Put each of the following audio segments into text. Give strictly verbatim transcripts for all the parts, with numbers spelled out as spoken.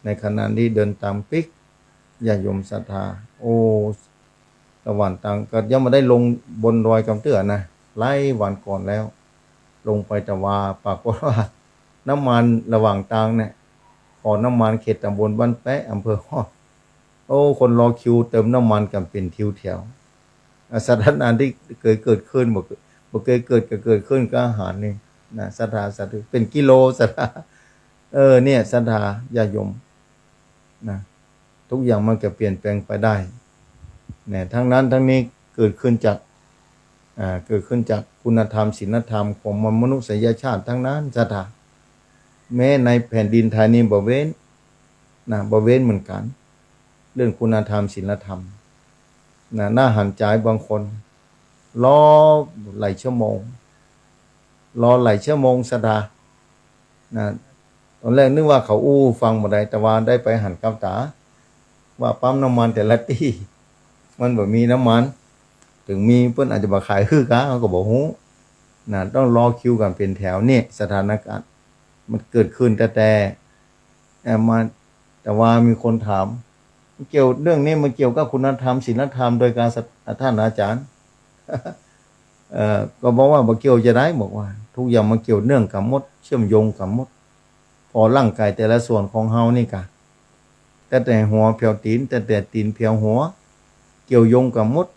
ในขณะตี้เดินตางปิ๊ก ญาติโยมศรัทธา โอ้ หละหว่างตางก็ยังบ่ได้ลงบนดอยกำเตื้อนะ หลายวันก่อนแล้ว ลงไปตะวา ปรากฏว่าน้ำมันหละหว่างตางเนี่ย ขอน้ำมันเขตตำบลบ้านแป๊ะ อำเภอฮอด โอ้ คนรอคิวเติมน้ำมันกั๋นเป๋นทิวแถว อ่ะ สถานการณ์ตี้เกยเกิดขึ้น บ่เกย บ่เกยเกิด ก็เกิดขึ้นกับอาหารนี่นะ ศรัทธาสาธุ เป๋นกิโล ศรัทธา เออ เนี่ย ศรัทธาญาติโยมนะ ทุกอย่างมันก็เปลี่ยนแปลงไปได้นะ ทั้งนั้นทั้งนี้เกิดขึ้นจาก อ่า เกิดขึ้นจากคุณธรรมศีลธรรมของมวลมนุษยชาติทั้งนั้น ศรัทธา แม้ในแผ่นดินไทยนี่บ่เว้นนะ บ่เว้นเหมือนกั๋น เรื่องคุณธรรมศีลธรรมนะ น่าหันใจ๋บางคน รอหลายชั่วโมง รอหลายชั่วโมง ศรัทธานะ ตอนแรกนึกว่าเขาอู้ฟังบ่ได้ แต่ว่าได้ไปหันกับต๋า ว่าปั๊มน้ำมันแต่ละตี้ มันบ่มีน้ำมัน เถิงมีเปิ้นอาจจะบ่ขายหื้อก้า เฮาก็บ่ฮู้นะ ต้องรอคิวกั๋นเป๋นแถว เนี่ย สถานการณ์มันเกิดขึ้นแต่ แต่ เอ่อ มา แต่ว่ามีคนถาม เกี่ยว เรื่องนี้มันเกี่ยวกับคุณธรรมศีลธรรมโดยการศรัท ท่านอาจารย์ เอ่อ ก็บอกว่าบ่เกี่ยวจะใด บอกว่าทุกอย่างมันเกี่ยวเนื่องกั๋นหมด เชื่อมโยงกั๋นหมด เพราะร่างกายแต่ละส่วนของเฮานี่กะ ตั้งแต่หัวแผวตี๋น ตั้งแต่ตี๋นแผวหัว เกี่ยวโยงกั๋นหมด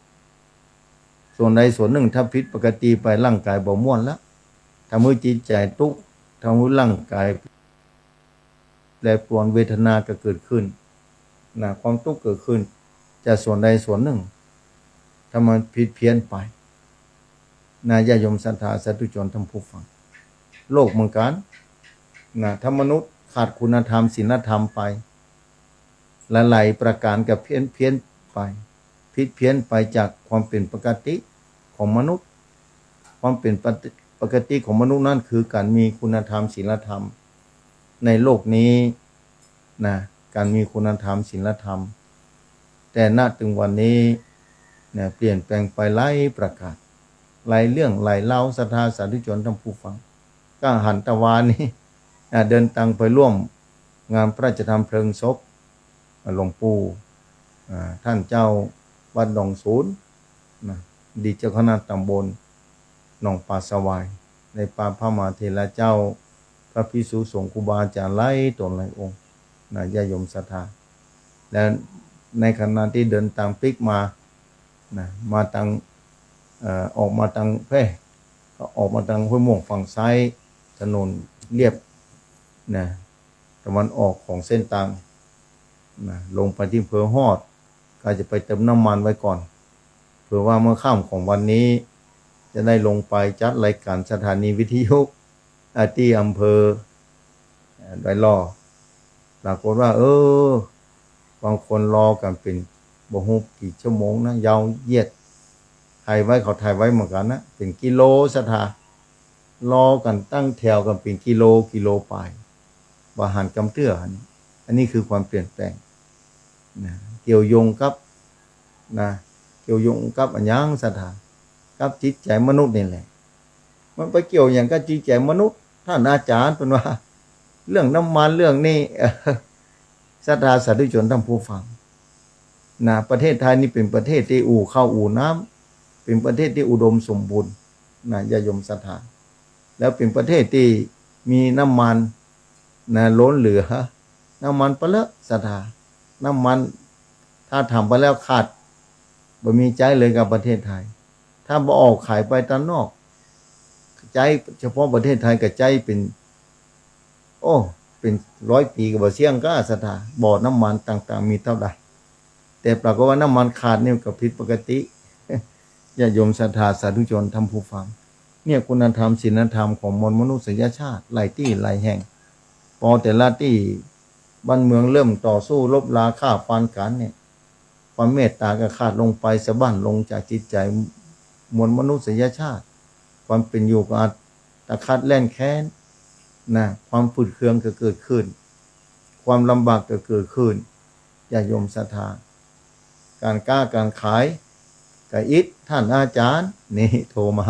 ส่วนใดส่วนนึ่งถ้าผิดปกติไป ร่างกายบ่ม่วนละ ทำหื้อจิตใจ๋ตุ๊กข์ ทำหื้อร่างกายแปรปรวน เวทนาก็เกิดขึ้นนะ ความตุ๊กข์เกิดขึ้น จากส่วนใดส่วนนึ่ง ถ้ามันผิดเพี้ยนไปนะ ญาติโยมศรัทธาสาธุชนท่านผู้ฟัง โลกเหมือนกั๋นนะ ถ้ามนุษย์ขาดคุณธรรมศีลธรรมไป หลายๆประก๋านก็เพี้ยน เพี้ยนไป ผิดเพี้ยนไปจากความเป๋นปกติของมนุษย์ ความเป๋นปกติ ปกติของมนุษย์นั้นคือก๋านมีคุณธรรมศีลธรรม ในโลกนี้นะ ก๋านมีคุณธรรมศีลธรรม แต่ณ เถิงวันนี้นะ เปลี่ยนแปลงไปหลายประก๋าน หลายเรื่องหลายราว ศรัทธาสาธุชนท่านผู้ฟัง ก็หันตะวานี้ อ่า เดินตางไปร่วมงานพระราชทานเพลิงศพ อ่า หลวงปู่ อ่า ท่านเจ้าวัดหนองสูนนะ อดีตเจ้าคณะตำบลหนองป่าสวาย ได้ปาพระมหาเถระเจ้า พระภิกษุสงฆ์ครูบาอาจ๋ารย์หลายต๋นหลายองค์นะ ญาติโยมศรัทธา และในขณะตี้เดินตางปิ๊กมานะ มาตาง เอ่อ ออกมาตางแพร่ ก็ออกมาตางห้วยม่วงฝั่งซ้าย ถนนเลียบนะ ตะวันออกของเส้นตางนะ ลงไปตี้อำเภอฮอด ก็จะไปเติมน้ำมันไว้ก่อน เผื่อว่าเมื่อค่ำของวันนี้ จะได้ลงไปจัดรายก๋านสถานีวิทยุ อ่า ตี้อำเภอ เอ่อ ดอยหล่อ ปรากฏว่า เออ บางคนรอกั๋นเป๋นบ่ฮู้กี่ชั่วโมงนะ ยาวเหยียด ถ่ายไว้ เขาถ่ายไว้เหมือนกั๋นนะ เป๋นกิโล ศรัทธา รอกั๋นตั้งแถวกั๋นเป๋นกิโล กิโลป๋าย บ่หันกำเตื้อ อันนี้ อันนี้คือความเปลี่ยนแปลงนะ เกี่ยวโยงกับ นะ เกี่ยวโยงกับอะหยัง ศรัทธา กับจิตใจ๋มนุษย์นี่แหละ มันไปเกี่ยวหยังกับจิตใจ๋มนุษย์ ท่านอาจ๋ารย์เปิ้นว่า เรื่องน้ำมันเรื่องนี้ ศรัทธาสาธุชนท่านผู้ฟังนะ ประเทศไทยนี่เป๋นประเทศตี้อู่ข้าวอู่น้ำ เป๋นประเทศตี้อุดมสมบูรณ์นะ ญาติโยมศรัทธา แล้วเป๋นประเทศตี้มีน้ำมันนะ ล้นเหลือ น้ำมันปะเลอะ ศรัทธา น้ำมัน ถ้าถามไปแล้วขาด บ่มีใจ๊เลยกับประเทศไทย ถ้าบ่ออกขายไปตางนอก ใจ๊เฉพาะประเทศไทยก็ใจ๊เป๋น โอ้ เป๋นร้อยปี๋ก็บ่เสี้ยงก้า ศรัทธา บ่อน้ำมันต่างๆ มีเต้าใด แต่ปรากฏว่าน้ำมันขาดนี่ก็ผิดปกติ ญาติโยมศรัทธาสาธุชนท่านผู้ฟัง เนี่ยคุณธรรมศีลธรรมของมวลมนุษยชาติหลายตี้หลายแห่ง ปอแต่ละตี้บ้านเมืองเริ่มต่อสู้รบราฆ่าฟันกั๋นเนี่ย ความเมตต๋าก็ขาดลงไป สะบั้นลงจากจิตใจ๋มวลมนุษยชาติ ความเป๋นอยู่ก็อัตคัดแล่นแค้นนะ ความฝืดเคืองก็เกิดขึ้น ความลำบากก็เกิดขึ้น ญาติโยมศรัทธา ก๋านก๊าก๋านขายก็อิด ท่านอาจ๋ารย์นี่โทรมา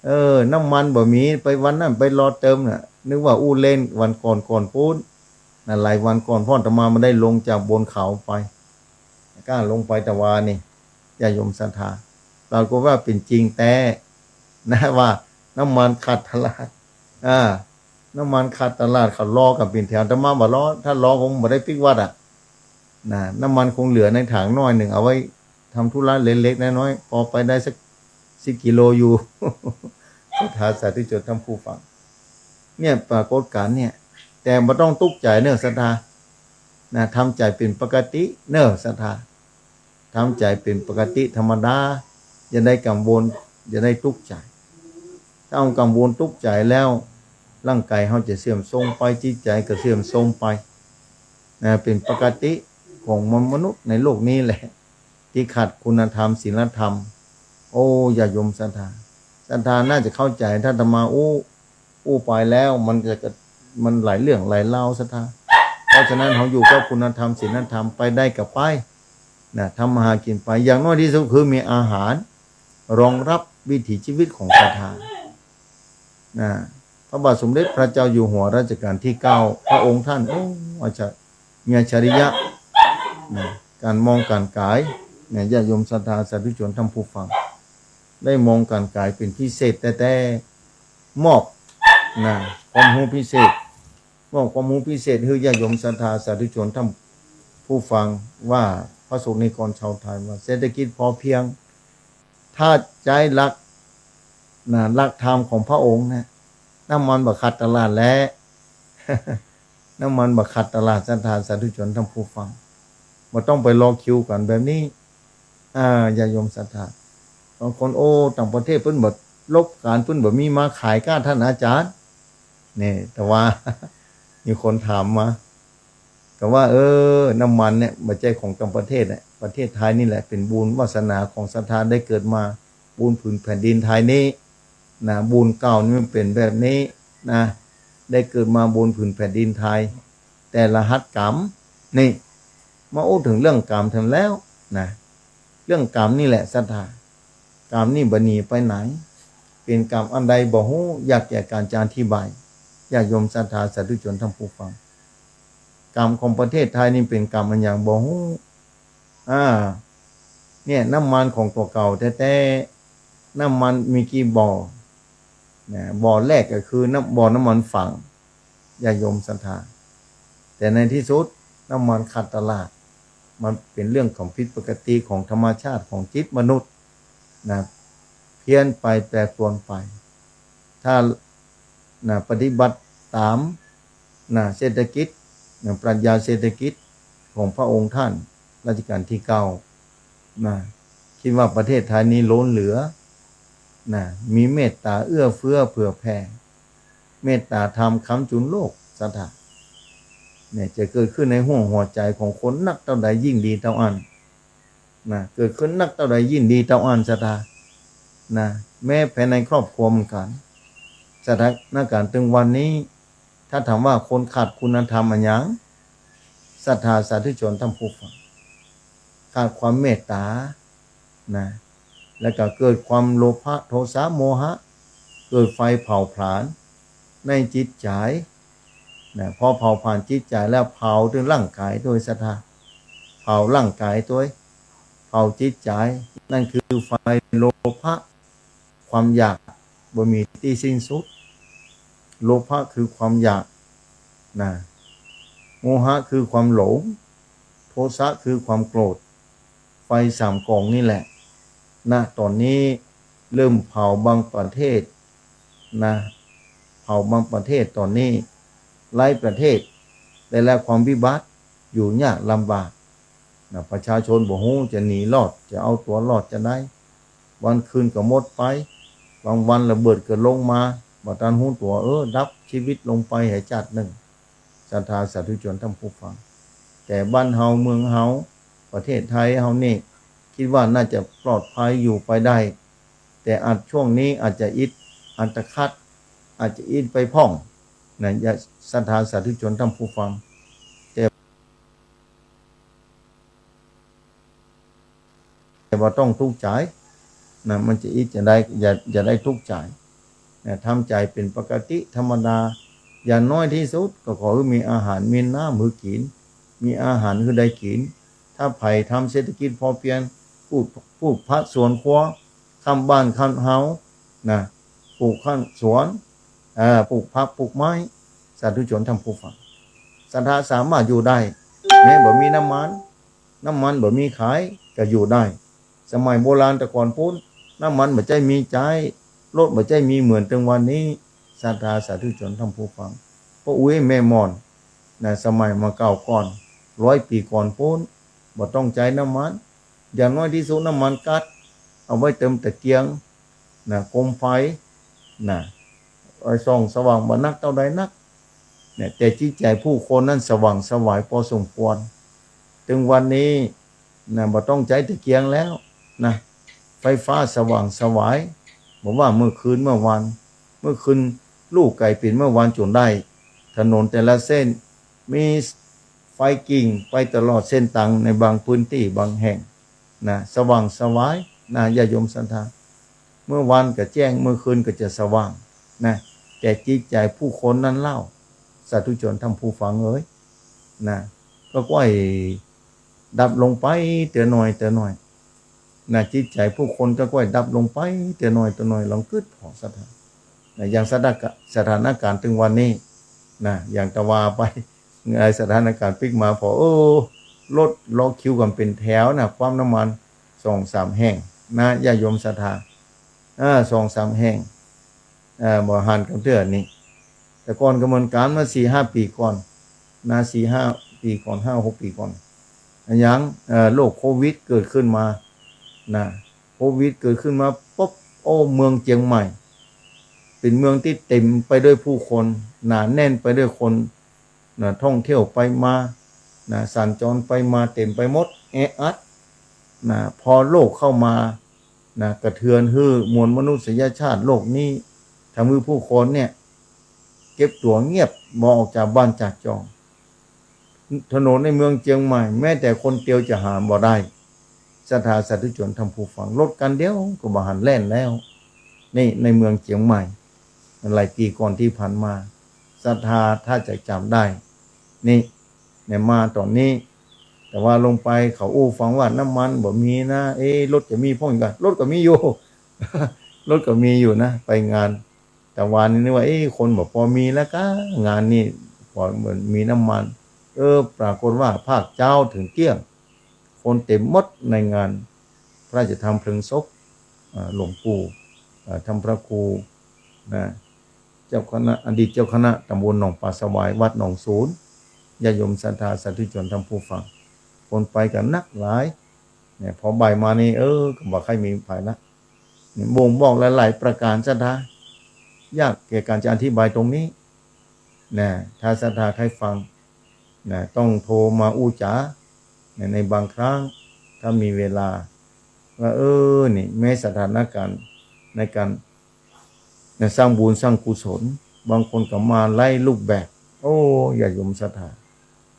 เออ น้ำมันบ่มี ไปวันนั้นไปรอเติมน่ะ นึกว่าอู้เล่น วันก่อนก่อนปู๊น นะ หลายวันก่อนพ่ออาตมามาได้ลงจากบนเขาไป ก้าลงไปตะวานี่ ญาติโยมศรัทธา ปรากฏว่าเป๋นจริงแต๊นะ ว่าน้ำมันขาดตลาด อ่า น้ำมันขาดตลาด เขารอกั๋นเป๋นแถว อาตมาบ่รอ ถ้ารอคงบ่ได้ปิ๊กวัดอะ นะ น้ำมันคงเหลือในถังหน้อยนึ่ง เอาไว้ทำธุระเล็กๆ น้อยๆ ปอไปได้สักสิบกิโลอยู่ ศรัทธาสาธุชนท่านผู้ฟัง เนี่ยปรากฏการณ์เนี่ย แต่บ่ต้องตุ๊กใจ๋เน่อศรัทธา นะ ทำใจ๋เป๋นปกติเน่อศรัทธา ทำใจ๋เป๋นปกติธรรมดา อย่าได้กังวล อย่าได้ตุ๊กใจ๋ ถ้าเฮากังวลตุ๊กใจ๋แล้ว ร่างก๋ายเฮาจะเสื่อมโทรมไป จิตใจ๋ก็เสื่อมโทรมไป นะ เป๋นปกติของมนุษย์ในโลกนี้แหละ ตี้ขาดคุณธรรมศีลธรรม โอ้ ญาติโยมศรัทธา ศรัทธาน่าจะเข้าใจ๋ ถ้าอาตมาอู้ อู้ไปแล้วมันจะ มันหลายเรื่องหลายราวศรัทธา เพราะฉะนั้นเฮาอยู่กับคุณธรรมศีลธรรมไปได้ก็ไป นะ ทำมาหากิ๋นไป อย่างน้อยตี้สุดคือมีอาหารรองรับวิถีชีวิตของศรัทธา นะ พระบาทสมเด็จพระเจ้าอยู่หัวรัชกาลตี้เก้า พระองค์ท่าน โอ้ อัจฉ- มีอัจฉริยะ นะ ก๋านมองก๋านก๋าย นะ ญาติโยมศรัทธาสาธุชนท่านผู้ฟัง ได้มองก๋านก๋ายเป๋นพิเศษแต๊ๆ มอบ นะ ความฮู้พิเศษ มอบความฮู้พิเศษหื้อญาติโยมศรัทธาสาธุชนท่านผู้ฟัง ว่าพระสงฆ์นิกรชาวไทยว่าเศรษฐกิจพอเพียง ถ้าใจ๊หลัก นะ หลักธรรมของพระองค์นะ น้ำมันบ่ขาดตลาดแหละ น้ำมันบ่ขาดตลาด ศรัทธาสาธุชนท่านผู้ฟัง บ่ต้องไปรอคิวกั๋นแบบนี้ อ่า ญาติโยมศรัทธา บางคน โอ้ ต่างประเทศเปิ้นบ่ลบก๋าน เปิ้นบ่มีมาขายก้าท่านอาจารย์ นี่ แต่ว่า มีคนถามมา ก็ว่า เออ น้ำมันเนี่ย บ่ใจ้ของต่างประเทศเนี่ย ประเทศไทยนี่แหละ เป๋นบุญวาสนาของศรัทธาได้เกิดมา บุญผืนแผ่นดินไทยนี้ นะ บุญเก่านี่มันเป๋นแบบนี้ นะ ได้เกิดมาบนผืนแผ่นดินไทย แต่รหัสกรรม นี่ มาอู้เถิงเรื่องกรรมแทนแล้ว นะ เรื่องกรรมนี่แหละศรัทธา กรรมนี่บ่หนีไปไหน เป๋นกรรมอันใดบ่ฮู้ ยากแก่ก๋านจะอธิบาย ญาติโยมศรัทธาสาธุชนท่านผู้ฟัง กรรมของประเทศไทยนี่เป๋นกรรมอันหยังบ่ฮู้ อ่า เนี่ย น้ำมันของตั๋วเก่าแต๊ๆ น้ำมันมีกี่บ่อ นะ บ่อแรกก็คือน้ำ บ่อน้ำมันฝัง ญาติโยมศรัทธา แต่ในที่สุดน้ำมันขาดตลาด มันเป๋นเรื่องของผิดปกติของธรรมชาติของจิตมนุษย์ นะ เพี้ยนไปแปรปรวนไป ถ้า นะ ปฏิบัติต๋าม นะ เศรษฐกิจ นะ ปรัชญาเศรษฐกิจของพระองค์ท่านรัชกาลตี้เก้า นะ คิดว่าประเทศไทยนี้ล้นเหลือ นะ มีเมตต๋าเอื้อเฟื้อเผื่อแผ่ เมตต๋าธรรมค้ำจุนโลกศรัทธา เนี่ย จะเกิดขึ้นในห้วงหัวใจ๋ของคนนักเต้าใดยิ่งดีเต้าอั้น นะ เกิดขึ้นนักเต้าใดยิ่งดีเต้าอั้นศรัทธา นะ แม้ภายในครอบครัวเหมือนกั๋น สถานการณ์ตึงวันนี้ ถ้าถามว่าคนขาดคุณธรรมอะหยัง ศรัทธาสาธุชนท่านผู้ฟัง ขาดความเมตต๋า นะ แล้วก็เกิดความโลภะ โทสะ โมหะ เกิดไฟเผาผลาญในจิตใจ๋ นะ พอเผาผลาญจิตใจ๋แล้วเผาเถิงร่างก๋ายตวยศรัทธา เผาร่างก๋ายตวย เผาจิตใจ๋ นั่นคือไฟโลภะ ความอยากบ่มีตี้สิ้นสุด โลภะคือความอยาก นะ โมหะคือความหลง โทสะคือความโกรธ ไฟสามก๋องนี่แหละ ณ ต๋อนนี้เริ่มเผาบางประเทศ นะ เผาบางประเทศต๋อนนี้ หลายประเทศได้รับความวิบัติ อยู่ยากลำบาก นะ ประชาชนบ่ฮู้จะหนีรอด จะเอาตั๋วรอดจาใด วันคืนก็หมดไป บางวันระเบิดก็ลงมา บ่ตันฮู้ตั๋ว เออ ดับชีวิตลงไปหายจาตินึ่ง ศรัทธาสาธุชนท่านผู้ฟัง แต่บ้านเฮาเมืองเฮา ประเทศไทยเฮานี่ คิดว่าน่าจะปลอดภัยอยู่ไปได้ แต่อาจช่วงนี้อาจจะอิดอัตคัด อาจจะอิดไปพ่อง นะ ญาติศรัทธาสาธุชนท่านผู้ฟัง แต่ แต่บ่ต้องตุ๊กใจ๋ นะ มันจะอิดจะได้ อย่า อย่าได้ตุ๊กใจ๋ นะ ทำใจ๋เป๋นปกติธรรมดา อย่างน้อยตี้สุดก็ขอหื้อมีอาหาร มีน้ำหื้อกิ๋น มีอาหารหื้อได้กิ๋น ถ้าใผทำเศรษฐกิจพอเพียง ปลูก ปลูกผักสวนครัว ข้างบ้านข้างเฮือนนะ ปลูกข้างสวน เอ่อ ปลูกผักปลูกไม้ สาธุชนท่านผู้ฟัง ศรัทธาสามารถอยู่ได้ แม้บ่มีน้ำมัน น้ำมันบ่มีขายก็อยู่ได้ สมัยโบราณแต่ก่อนปู๊น น้ำมันบ่ใจ้มีใจ๊ รถบ่ใจ้มีเหมือนตึงวันนี้ ศรัทธาสาธุชนท่านผู้ฟัง ป้ออุ๊ยแม่หม่อนนะ สมัยเมื่อก่าวก่อน ร้อยปี๋ก่อนปู๊น บ่ต้องใจ๊น้ำมัน อย่างน้อยตี้สุดน้ำมันก๊าซ เอาไว้เติมตะเกียงนะ โคมไฟนะ ไอ้ส่องสว่างบ่นักเต้าใดนักเนี่ย แต่จิตใจ๋ผู้คนนั้นสว่างไสวพอสมควร ตึงวันนี้นะ บ่ต้องใจ๊ตะเกียงแล้วนะ ไฟฟ้าสว่างไสว บ่ว่าเมื่อคืนเมื่อวาน เมื่อคืนลูกไก่ปิ่นเมื่อวานจ๋นได้ ถนนแต่ละเส้นมีไฟกิ่งไปตลอดเส้นตาง ในบางพื้นตี้บางแห่งนะ สว่างไสวนะ ญาติโยมศรัทธา เมื่อวานก็แจ้ง เมื่อคืนก็จะสว่างนะ แต่จิตใจ๋ผู้คนนั้นเล่า สาธุชนท่านผู้ฟังเอ๋ยนะ ก็ก้อยดับลงไปเตื้อหน่อยเตื้อหน่อยนะ จิตใจ๋ผู้คนก็ก้อยดับลงไปเตื้อหน่อยเตื้อหน่อย ลองกึ๊ดผ่อศรัทธานะ อย่างสถานกะ- สถานการณ์ตึงวันนี้นะ อย่างตะวาไป ไอ้สถานการณ์ปิ๊กมาผ่อ เออ รถรอคิวกั๋นเป๋นแถวนะ ปั๊มน้ำมันสองสามแห่งนะ ญาติโยมศรัทธา เออ สองสามแห่ง เออ บ่หันกั๋นเตื้อนี้ แต่ก่อนก็เหมือนกั๋น เมื่อสี่ห้าปี๋ก่อนนะ สี่ห้าปี๋ก่อน ห้าหกปี๋ก่อน อะหยัง เอ่อ โรคโควิดเกิดขึ้นมานะ โควิดเกิดขึ้นมาปุ๊บ โอ้ เมืองเจียงใหม่ เป๋นเมืองตี้เต๋มไปด้วยผู้คน หนาแน่นไปด้วยคนนะ ท่องเที่ยวไปมานะ สัญจรไปมาเต๋มไปหมด แออัดนะ ผ่อโรคเข้ามานะ กระเทือนหื้อมวลมนุษยชาติโลกนี้ ทำหื้อผู้คนเนี่ย เก็บตั๋วเงียบ บ่ออกจากบ้านจากจอง ถนนในเมืองเจียงใหม่ แม้แต่คนเตียวจะหาบ่ได้ ศรัทธาสาธุชนท่านผู้ฟัง รถคันเดียวก็บ่หันแล่นแล้ว นี่ในเมืองเจียงใหม่ หลายปี๋ก่อนตี้ผ่านมา ศรัทธาถ้าจะจ๋ำได้ นี่ เนี่ยมาต๋อนนี้ แต่ว่าลงไปเขาอู้ฟังว่าน้ำมันบ่มีนะ เอ๊ะ รถจะมีพ่องกะ รถก็มีอยู่ รถก็มีอยู่นะ ไปงาน แต่วานนี้นึกว่า เอ๊ะ คนบ่ปอมีแล้วกะ งานนี้ ปอมีน้ำมัน เออ ปรากฏว่าภาคเจ๊าเถิงเตี้ยง คนเต๋มหมดในงานพระราชทานเพลิงศพ อ่า หลวงปู่ อ่า ท่านพระครู นะ เจ้าคณะ อดีตเจ้าคณะตำบลหนองปลาสวาย วัดหนองสูน ญาติโยมศรัทธาสาธุชนท่านผู้ฟัง คนไปกั๋นนักหลาย เนี่ย ผ่อบ่ายมานี่ เออ ก็บ่ใค่มีใผละ เนี่ย บ่งบอกหลายๆประก๋าน ศรัทธา ยากแก่ก๋านจะอธิบายตรงนี้ นะ ถ้าศรัทธาใค่ฟัง นะ ต้องโทรมาอู้จ๋า นะ ในบางครั้ง ถ้ามีเวลา ว่า เออ นี่ แม้สถานการณ์ในก๋าน นะ สร้างบุญสร้างกุศล บางคนก็มาไร้รูปแบบ โอ้ ญาติโยมศรัทธา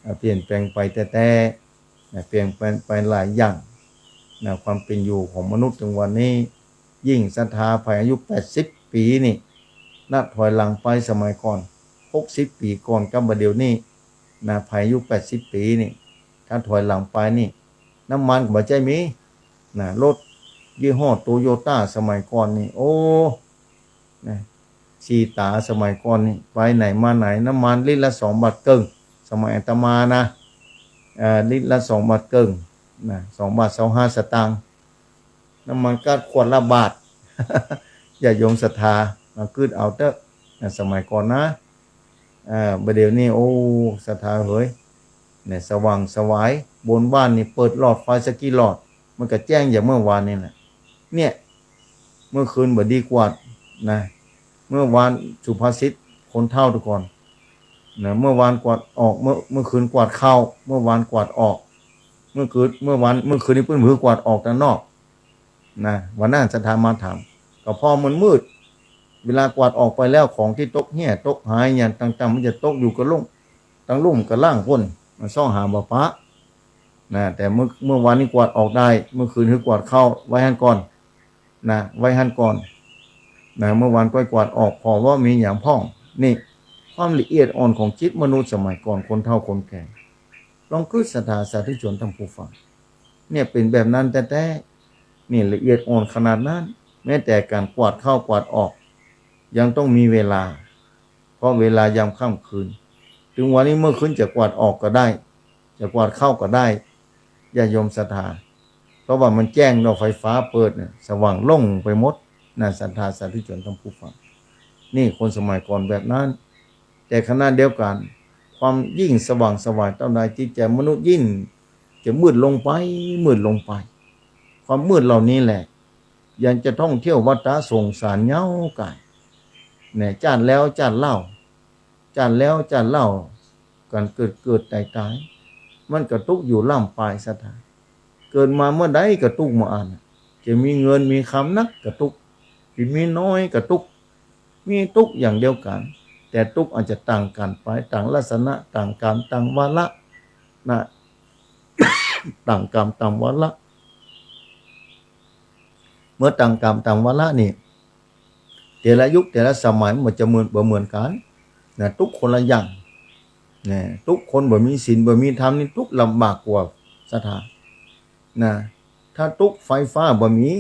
อ่ะ เปลี่ยนแปลงไปแต๊ๆ นะ เปลี่ยนแปลงไปหลายอย่าง นะ ความเป๋นอยู่ของมนุษย์ตึงวันนี้ ยิ่งศรัทธาใผอายุแปดสิบปี๋นี่ นับถอยหลังไปสมัยก่อน หกสิบปี๋ก่อนกับบ่าเดี่ยวนี้ นะ ใผอายุแปดสิบปี๋นี่ ถ้าถอยหลังไปนี่ น้ำมันก็บ่ใจ้มี นะ รถยี่ห้อโตโยต้าสมัยก่อนนี่ โอ้ นะ สี่ต๋าสมัยก่อนนี่ ไปไหนมาไหน น้ำมันลิตรละสองบาทเกิ่ง สมัยอาตมานะ เอ่อ ลิตรละสองบาทเกิ่ง นะ สองบาทซาวห้าสตางค์ น้ำมันก๊าซขวดละบาท ญาติโยมศรัทธา มากึ๊ดเอาเต๊อะ นะ สมัยก่อนนะ เอ่อ บ่าเดี่ยวนี้ โอ้ ศรัทธาเหย เนี่ย สว่างไสว บนบ้านนี่เปิดหลอดไฟสักกี่หลอด มันก็แจ้งอย่างเมื่อวานนี่แหละ เนี่ย เมื่อคืนบ่ดีกวาด นะ เมื่อวานสุภาษิตคนเฒ่าแต่ก่อน นะ เมื่อวานกวาดออก เมื่อ เมื่อคืนกวาดเข้า เมื่อวานกวาดออก เมื่อคืน เมื่อวาน เมื่อคืนนี้เปิ้นหื้อกวาดออกตางนอก นะ วันนั้นศรัทธามาถาม ก็ผ่อมันมืด เวลากวาดออกไปแล้ว ของตี้ตกเฮี้ยตกหายอย่างต่างๆ มันจะตกอยู่กะลุ่ม ตังลุ่มกะล่างปู๊น มันซอกหาบ่ปะ นะ แต่เมื่อ เมื่อวานนี้กวาดออกได้ เมื่อคืนหื้อกวาดเข้า ไว้หั้นก่อน นะ ไว้หั้นก่อน นะ เมื่อวานก้อยกวาดออก ผ่อว่ามีหยังพ่อง นี่ ข ความละเอียดอ่อนของจิตมนุษย์สมัยก่อน คนเฒ่าคนแก่ ลองกึ๊ดศรัทธาสาธุชนท่านผู้ฟัง เนี่ยเป๋นแบบนั้นแต๊ๆ นี่ละเอียดอ่อนขนาดนั้น แม้แต่ก๋านกวาดเข้ากวาดออก ยังต้องมีเวลา เพราะเวลายามค่ำคืน เถิงวันนี้เมื่อคืนจะกวาดออกก็ได้ จะกวาดเข้าก็ได้ ญาติโยมศรัทธา เพราะว่ามันแจ้งเนาะ ไฟฟ้าเปิดเนี่ย สว่างโล่งไปหมดนะ ศรัทธาสาธุชนท่านผู้ฟัง นี่คนสมัยก่อนแบบนั้น แต่ขณะเดียวกั๋น ความยิ่งสว่างไสวเต้าใด จิตใจ๋มนุษย์ยิ่งจะมืดลงไป มืดลงไป ความมืดเหล่านี้แหละ ยังจะต้องเที่ยววัฏสงสารเย้ากาย เนี่ย จาติแล้วจาติเล่า จาติแล้วจาติเล่า ก๋านเกิดเกิดต๋ายต๋าย มันก็ตุ๊กอยู่ล้ำไปศรัทธา เกิดมาเมื่อใดก็ตุ๊กเมื่ออั้น จะมีเงินมีคำนักก็ตุ๊ก จะมีน้อยก็ตุ๊ก มีตุ๊กอย่างเดียวกั๋น แต่ตุ๊กอาจจะต่างกั๋นไป ต่างลักษณะ ต่างกาล ต่างวาระนะ ต่างกาล ต่างวาระ เมื่อต่างกาล ต่างวาระนี่ แต่ละยุคแต่ละสมัยมันจะเหมือน บ่เหมือนกั๋นนะ ตุ๊กคนละอย่างนะ ตุ๊กคนบ่มีศีลบ่มีธรรมนี่ตุ๊กลำบากกว่าศรัทธานะ ถ้าตุ๊กไฟฟ้าบ่มี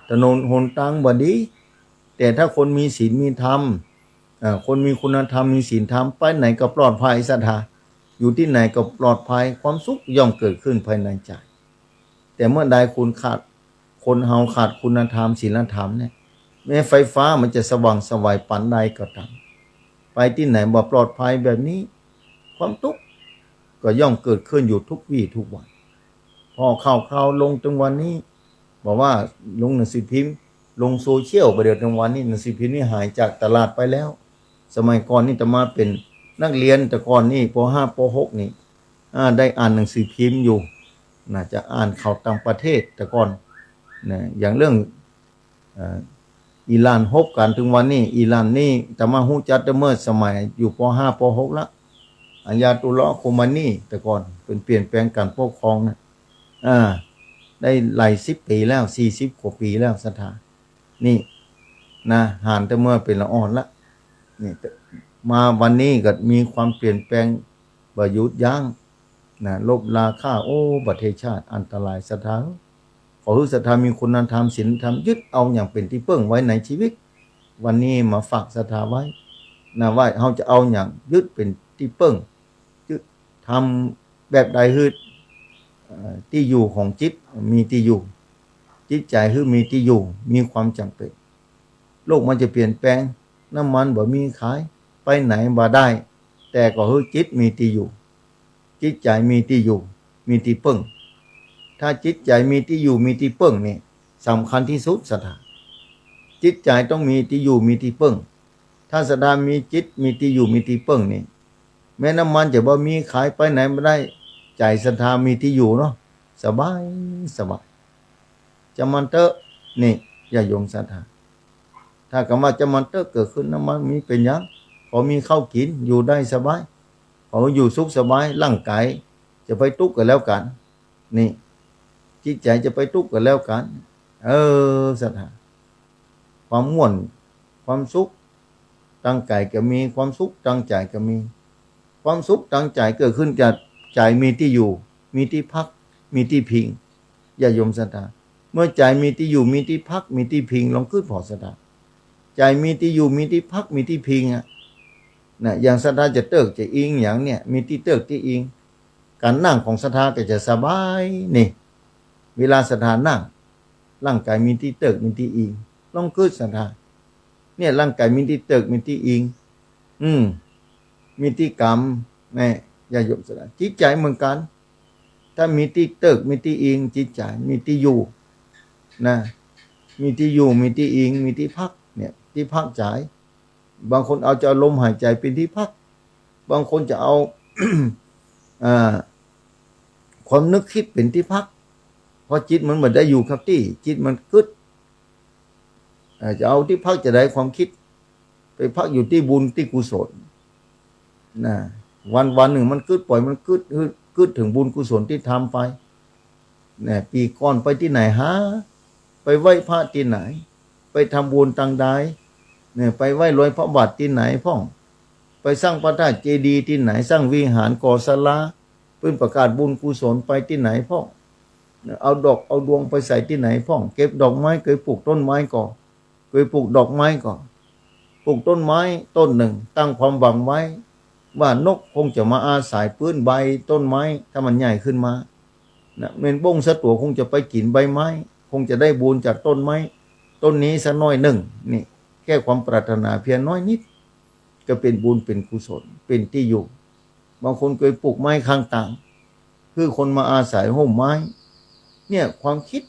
ถนนหนตางบ่ดี แต่ถ้าคนมีศีลมีธรรม เอ่อ คนมีคุณธรรม มีศีลธรรม ไปไหนก็ปลอดภัยศรัทธา อยู่ตี้ไหนก็ปลอดภัย ความสุขย่อมเกิดขึ้นภายในใจ๋ แต่เมื่อใดคนขาด คนเฮาขาดคุณธรรม ศีลธรรมเนี่ย แม้ไฟฟ้ามันจะสว่างไสวปานใดก็ต๋าม ไปตี้ไหนบ่ปลอดภัยแบบนี้ ความตุ๊กก็ย่อมเกิดขึ้นอยู่ทุกวี้ทุกวัน ผ่อข่าวคราวลงเถิงวันนี้ บอกว่าลงหนังสือพิมพ์ ลงโซเชียลไปเดี๋ยวเถิงวันนี้ หนังสือพิมพ์นี่หายจากตลาดไปแล้ว สมัยก่อนนี่อาตมาเป๋นนักเรียน แต่ก่อนนี่ ป.ห้า ป.หก นี่ อ่า ได้อ่านหนังสือพิมพ์อยู่ น่าจะอ่านข่าวต่างประเทศแต่ก่อนนะ อย่างเรื่อง เอ่อ อิหร่านฮบกั๋นเถิงวันนี้ อิหร่านนี่อาตมาฮู้จักแต่เมื่อสมัยอยู่ ป.ห้า ป.หก ละ อายาตุลลอฮ์ โคมานี แต่ก่อนเป๋นเปลี่ยนแปลงก๋านปกครองนะ อ่า ได้หลายสิบปี๋แล้ว สี่สิบกว่าปี๋แล้วศรัทธา นี่นะ หานแต่เมื่อเป๋นละอ่อนละ นี่ มาวันนี้ก็มีความเปลี่ยนแปลงบ่หยุดยั้งนะ ลบราฆ่า โอ้ ประเทศชาติอันตรายศรัทธา ขอหื้อศรัทธามีคุณธรรม ศีลธรรม ยึดเอาอย่างเป๋นตี้เปิ้งไว้ในชีวิต วันนี้มาฝากศรัทธาไว้นะ ว่าเฮาจะเอาอย่างยึดเป๋นตี้เปิ้ง ยึด ทำแบบใดหื้อ เอ่อ ตี้อยู่ของจิตมีตี้อยู่ จิตใจ๋หื้อมีตี้อยู่ มีความจ๋ำเป๋น โลกมันจะเปลี่ยนแปลง น้ำมันบ่มีขาย ไปไหนบ่ได้ แต่ก็หื้อจิตมีตี้อยู่ จิตใจ๋มีตี้อยู่ มีตี้เปิ้ง ถ้าจิตใจ๋มีตี้อยู่ มีตี้เปิ้งนี่สำคัญตี้สุดศรัทธา จิตใจ๋ต้องมีตี้อยู่ มีตี้เปิ้ง ถ้าศรัทธามีจิต มีตี้อยู่ มีตี้เปิ้งนี่ แม้น้ำมันจะบ่มีขาย ไปไหนบ่ได้ ใจ๋ศรัทธามีตี้อยู่เนาะ สบาย สบาย จำมันเต๊อะ นี่ ญาติโยมศรัทธา ถ้าคำว่าจำมันเต๊อะเกิดขึ้น น้ำมันมีเป๋นหยัง พอมีข้าวกิ๋น อยู่ได้สบาย พออยู่สุขสบาย ร่างก๋ายจะไปตุ๊กก็แล้วกั๋น นี่ จิตใจ๋จะไปตุ๊กก็แล้วกั๋น เออ ศรัทธา ความม่วน ความสุข ตางก๋ายก็มี ความสุขตางใจ๋ก็มี ความสุขตางใจ๋เกิดขึ้นจากใจ๋มีตี้อยู่ มีตี้พัก มีตี้พิง ญาติโยมศรัทธา เมื่อใจ๋มีตี้อยู่ มีตี้พัก มีตี้พิง ลองกึ๊ดผ่อศรัทธา ใจ๋มีตี้อยู่ มีตี้พัก มีตี้พิงอะ นะ อย่างศรัทธาจะเติกจะอิงอย่างเนี่ย มีตี้เติกตี้อิง ก๋านนั่งของศรัทธาก็จะสบาย นี่ เวลาศรัทธานั่ง ร่างก๋ายมีตี้เติก มีตี้อิง ลองกึ๊ดศรัทธา เนี่ย ร่างก๋ายมีตี้เติก มีตี้อิง อืม มีตี้กำ แน่ ญาติโยมศรัทธา จิตใจ๋เหมือนกั๋น ถ้ามีตี้เติก มีตี้อิง จิตใจ๋มีตี้อยู่ นะ มีตี้อยู่ มีตี้อิง มีตี้พัก เนี่ย ตี้พักใจ๋ บางคนเอา จะเอาลมหายใจ๋เป๋นตี้พัก บางคนจะเอา อ่า ความนึกคิดเป๋นตี้พัก เพราะจิตมันบ่ได้อยู่กับตี้ จิตมันกึ๊ด เอ่อ จะเอาตี้พักจาใด ความคิด ไปพักอยู่ตี้บุญตี้กุศล นะ วันๆ นึ่งมันกึ๊ด ปล่อยมันกึ๊ด กึ๊ดเถิงบุญกุศลตี้ทำไป นะ ปี๋ก่อนไปตี้ไหนหา ไปไหว้พระตี้ไหน ไปทำบุญตางใด เนี่ย ไปไหว้รอยพระบาทตี้ไหนพ่อง ไปสร้างพระธาตุเจดีย์ตี้ไหน สร้างวิหาร ก่อศาลา เปิ้นประกาศบุญกุศลไปตี้ไหนพ่อง เอาดอกเอาดวงไปใส่ตี้ไหนพ่อง เก็บดอกไม้ เกยปลูกต้นไม้ก่อ เกยปลูกดอกไม้ก่อ ปลูกต้นไม้ต้นนึ่ง ตั้งความหวังไว้ว่านกคงจะมาอาศัยปื้นใบต้นไม้ ถ้ามันใหญ่ขึ้นมา นะ แมงบ้งสักตั๋วคงจะไปกิ๋นใบไม้ คงจะได้บุญจากต้นไม้ต้นนี้สักหน้อยนึ่ง นี่ แค่ความปรารถนาเพียงน้อยนิด ก็เป๋นบุญเป๋นกุศล เป๋นตี้อยู่ บางคนเกยปลูกไม้ข้างตาง หื้อคนมาอาศัยฮ่มไม้ เนี่ย ความกึ๊ด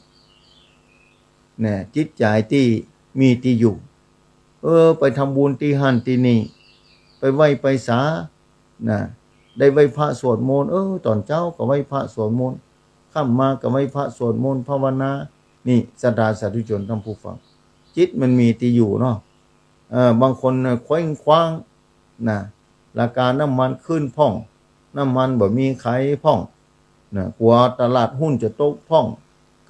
เนี่ย จิตใจ๋ตี้มีตี้อยู่ เออ ไปทำบุญตี้หั้นตี้นี่ ไปไหว้ไปสา นะ ได้ไหว้พระสวดมนต์ เออ ต๋อนเจ๊าก็ไหว้พระสวดมนต์ ค่ำมาก็ไหว้พระสวดมนต์ภาวนา นี่ ศรัทธาสาธุชนท่านผู้ฟัง จิตมันมีตี้อยู่เนาะ เออ บางคนน่ะเคว้งคว้าง นะ ราคาน้ำมันขึ้นพ่อง น้ำมันบ่มีขายพ่อง นะ กั๋วตลาดหุ้นจะตกพ่อง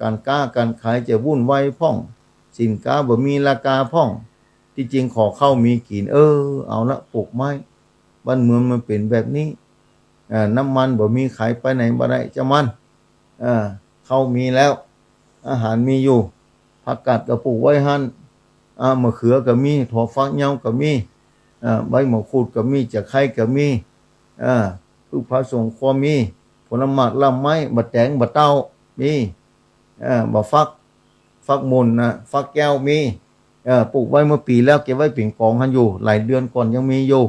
ก๋านก๊าก๋านขายจะวุ่นวายพ่อง สินค้าบ่มีราคาพ่อง ตี้จริงขอข้าวมีกิ๋น เออ เอาละ ปลูกไม้ บ้านเมืองมันเป๋นแบบนี้ เอ่อ น้ำมันบ่มีขาย ไปไหนบ่ได้ จ้างมัน เอ่อ ข้าวมีแล้ว อาหารมีอยู่ ผักกาดก็ปลูกไว้หั้น อ่า มะเขือก็มี ถั่วฝักยาวก็มี อ่า ใบมะกรูดก็มี จะไคร้ก็มี อ่า ผึ้งผาสวนครัวมี ผลหมากลำไม้ บ่าแต๋ง บ่าเต้า มี อ่า บ่าฟัก ฟักมุนนะ ฟักแก้วมี เอ่อ ปลูกไว้เมื่อปี๋แล้ว เก็บไว้เป๋นก๋องหั้นอยู่ หลายเดือนก่อนยังมีอยู่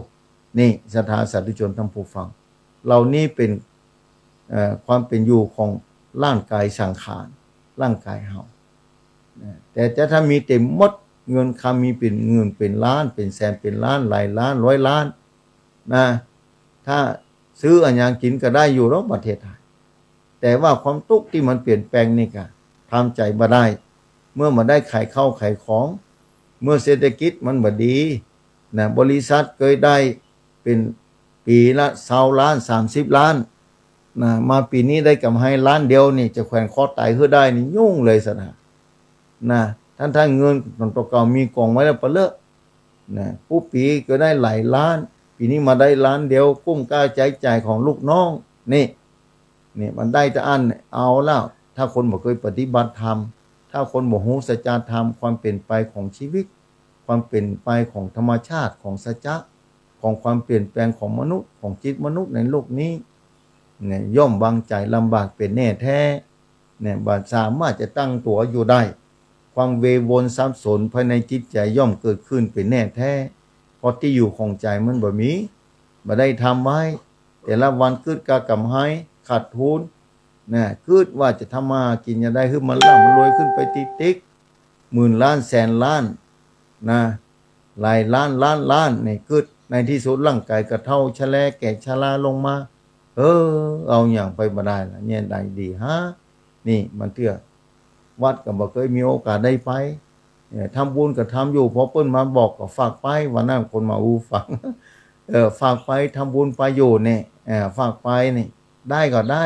นี่ ศรัทธาสาธุชนท่านผู้ฟัง เหล่านี้เป๋น เอ่อ ความเป๋นอยู่ของร่างก๋ายสังขาร ร่างก๋ายเฮา นะ แต่จะถ้ามีเต๋มหมด เงินคำมีเป๋นหมื่นเป๋นล้าน เป๋นแสนเป๋นล้าน หลายล้าน ร้อยล้าน นะ ถ้าซื้ออะหยังกิ๋นก็ได้อยู่ดอกประเทศไทย แต่ว่าความตุ๊กข์ตี้มันเปลี่ยนแปลงนี่ก็ทำใจ๋บ่ได้ เมื่อบ่ได้ขายข้าวขายของ เมื่อเศรษฐกิจมันบ่ดี นะ บริษัทเกยได้เป๋นปี๋ละซาวล้าน สามสิบล้าน นะ มาปี๋นี้ได้ก๋ำไรล้านเดียวนี่ จะแขวนคอต๋ายหื้อได้นี่ยุ่งเลยสะนะ นะ ทั้งๆ เงินต๋อนเก่ามีก๋องไว้แล้วปะเลอะ นะ กู้ปี๋ก็ได้หลายล้าน ปี๋นี้มาได้ล้านเดียว กุ้มก้าใจ๊จ่ายของลูกน้อง นี่ นี่มันได้แต่อั้น เอาแล้ว ถ้าคนบ่เกยปฏิบัติธรรม ถ้าคนบ่ฮู้สัจธรรม ความเปลี่ยนไปของชีวิต ความเปลี่ยนไปของธรรมชาติ ของสัจจะ ของความเปลี่ยนแปลงของมนุษย์ ของจิตมนุษย์ในโลกนี้ เนี่ย ย่อมวางใจ๋ลำบากเป๋นแน่แท้ เนี่ย บ่สามารถจะตั้งตั๋วอยู่ได้ ความเววนสับสนภายในจิตใจ๋ย่อมเกิดขึ้นเป๋นแน่แท้ เพราะตี้อยู่ของใจ๋มันบ่มี บ่ได้ทำไว้ แต่ละวันกึ๊ดกากำไร ขาดทุน นะ กึ๊ดว่าจะทำมาหากิ๋นจะได้หื้อมันร่ำรวยขึ้นไปติ๊กๆ หมื่นล้านแสนล้าน นะ หลายล้านล้านล้าน นี่กึ๊ด ในตี้สุดร่างก๋ายก็เฒ่าชะแลแก่ชราลงมา เออ เอาหยังไปบ่ได้ละ เนี่ยได้ดีฮะ นี่มันเตื้อ วัดก็บ่เกยมีโอกาสได้ไป เอ่อ ทำบุญก็ทำอยู่ พอเปิ้นมาบอกก็ฝากไป วันนั้นคนมาอู้ฟัง เออ ฝากไป ทำบุญไปอยู่เนี่ย เออ ฝากไปนี่ ได้ก็ได้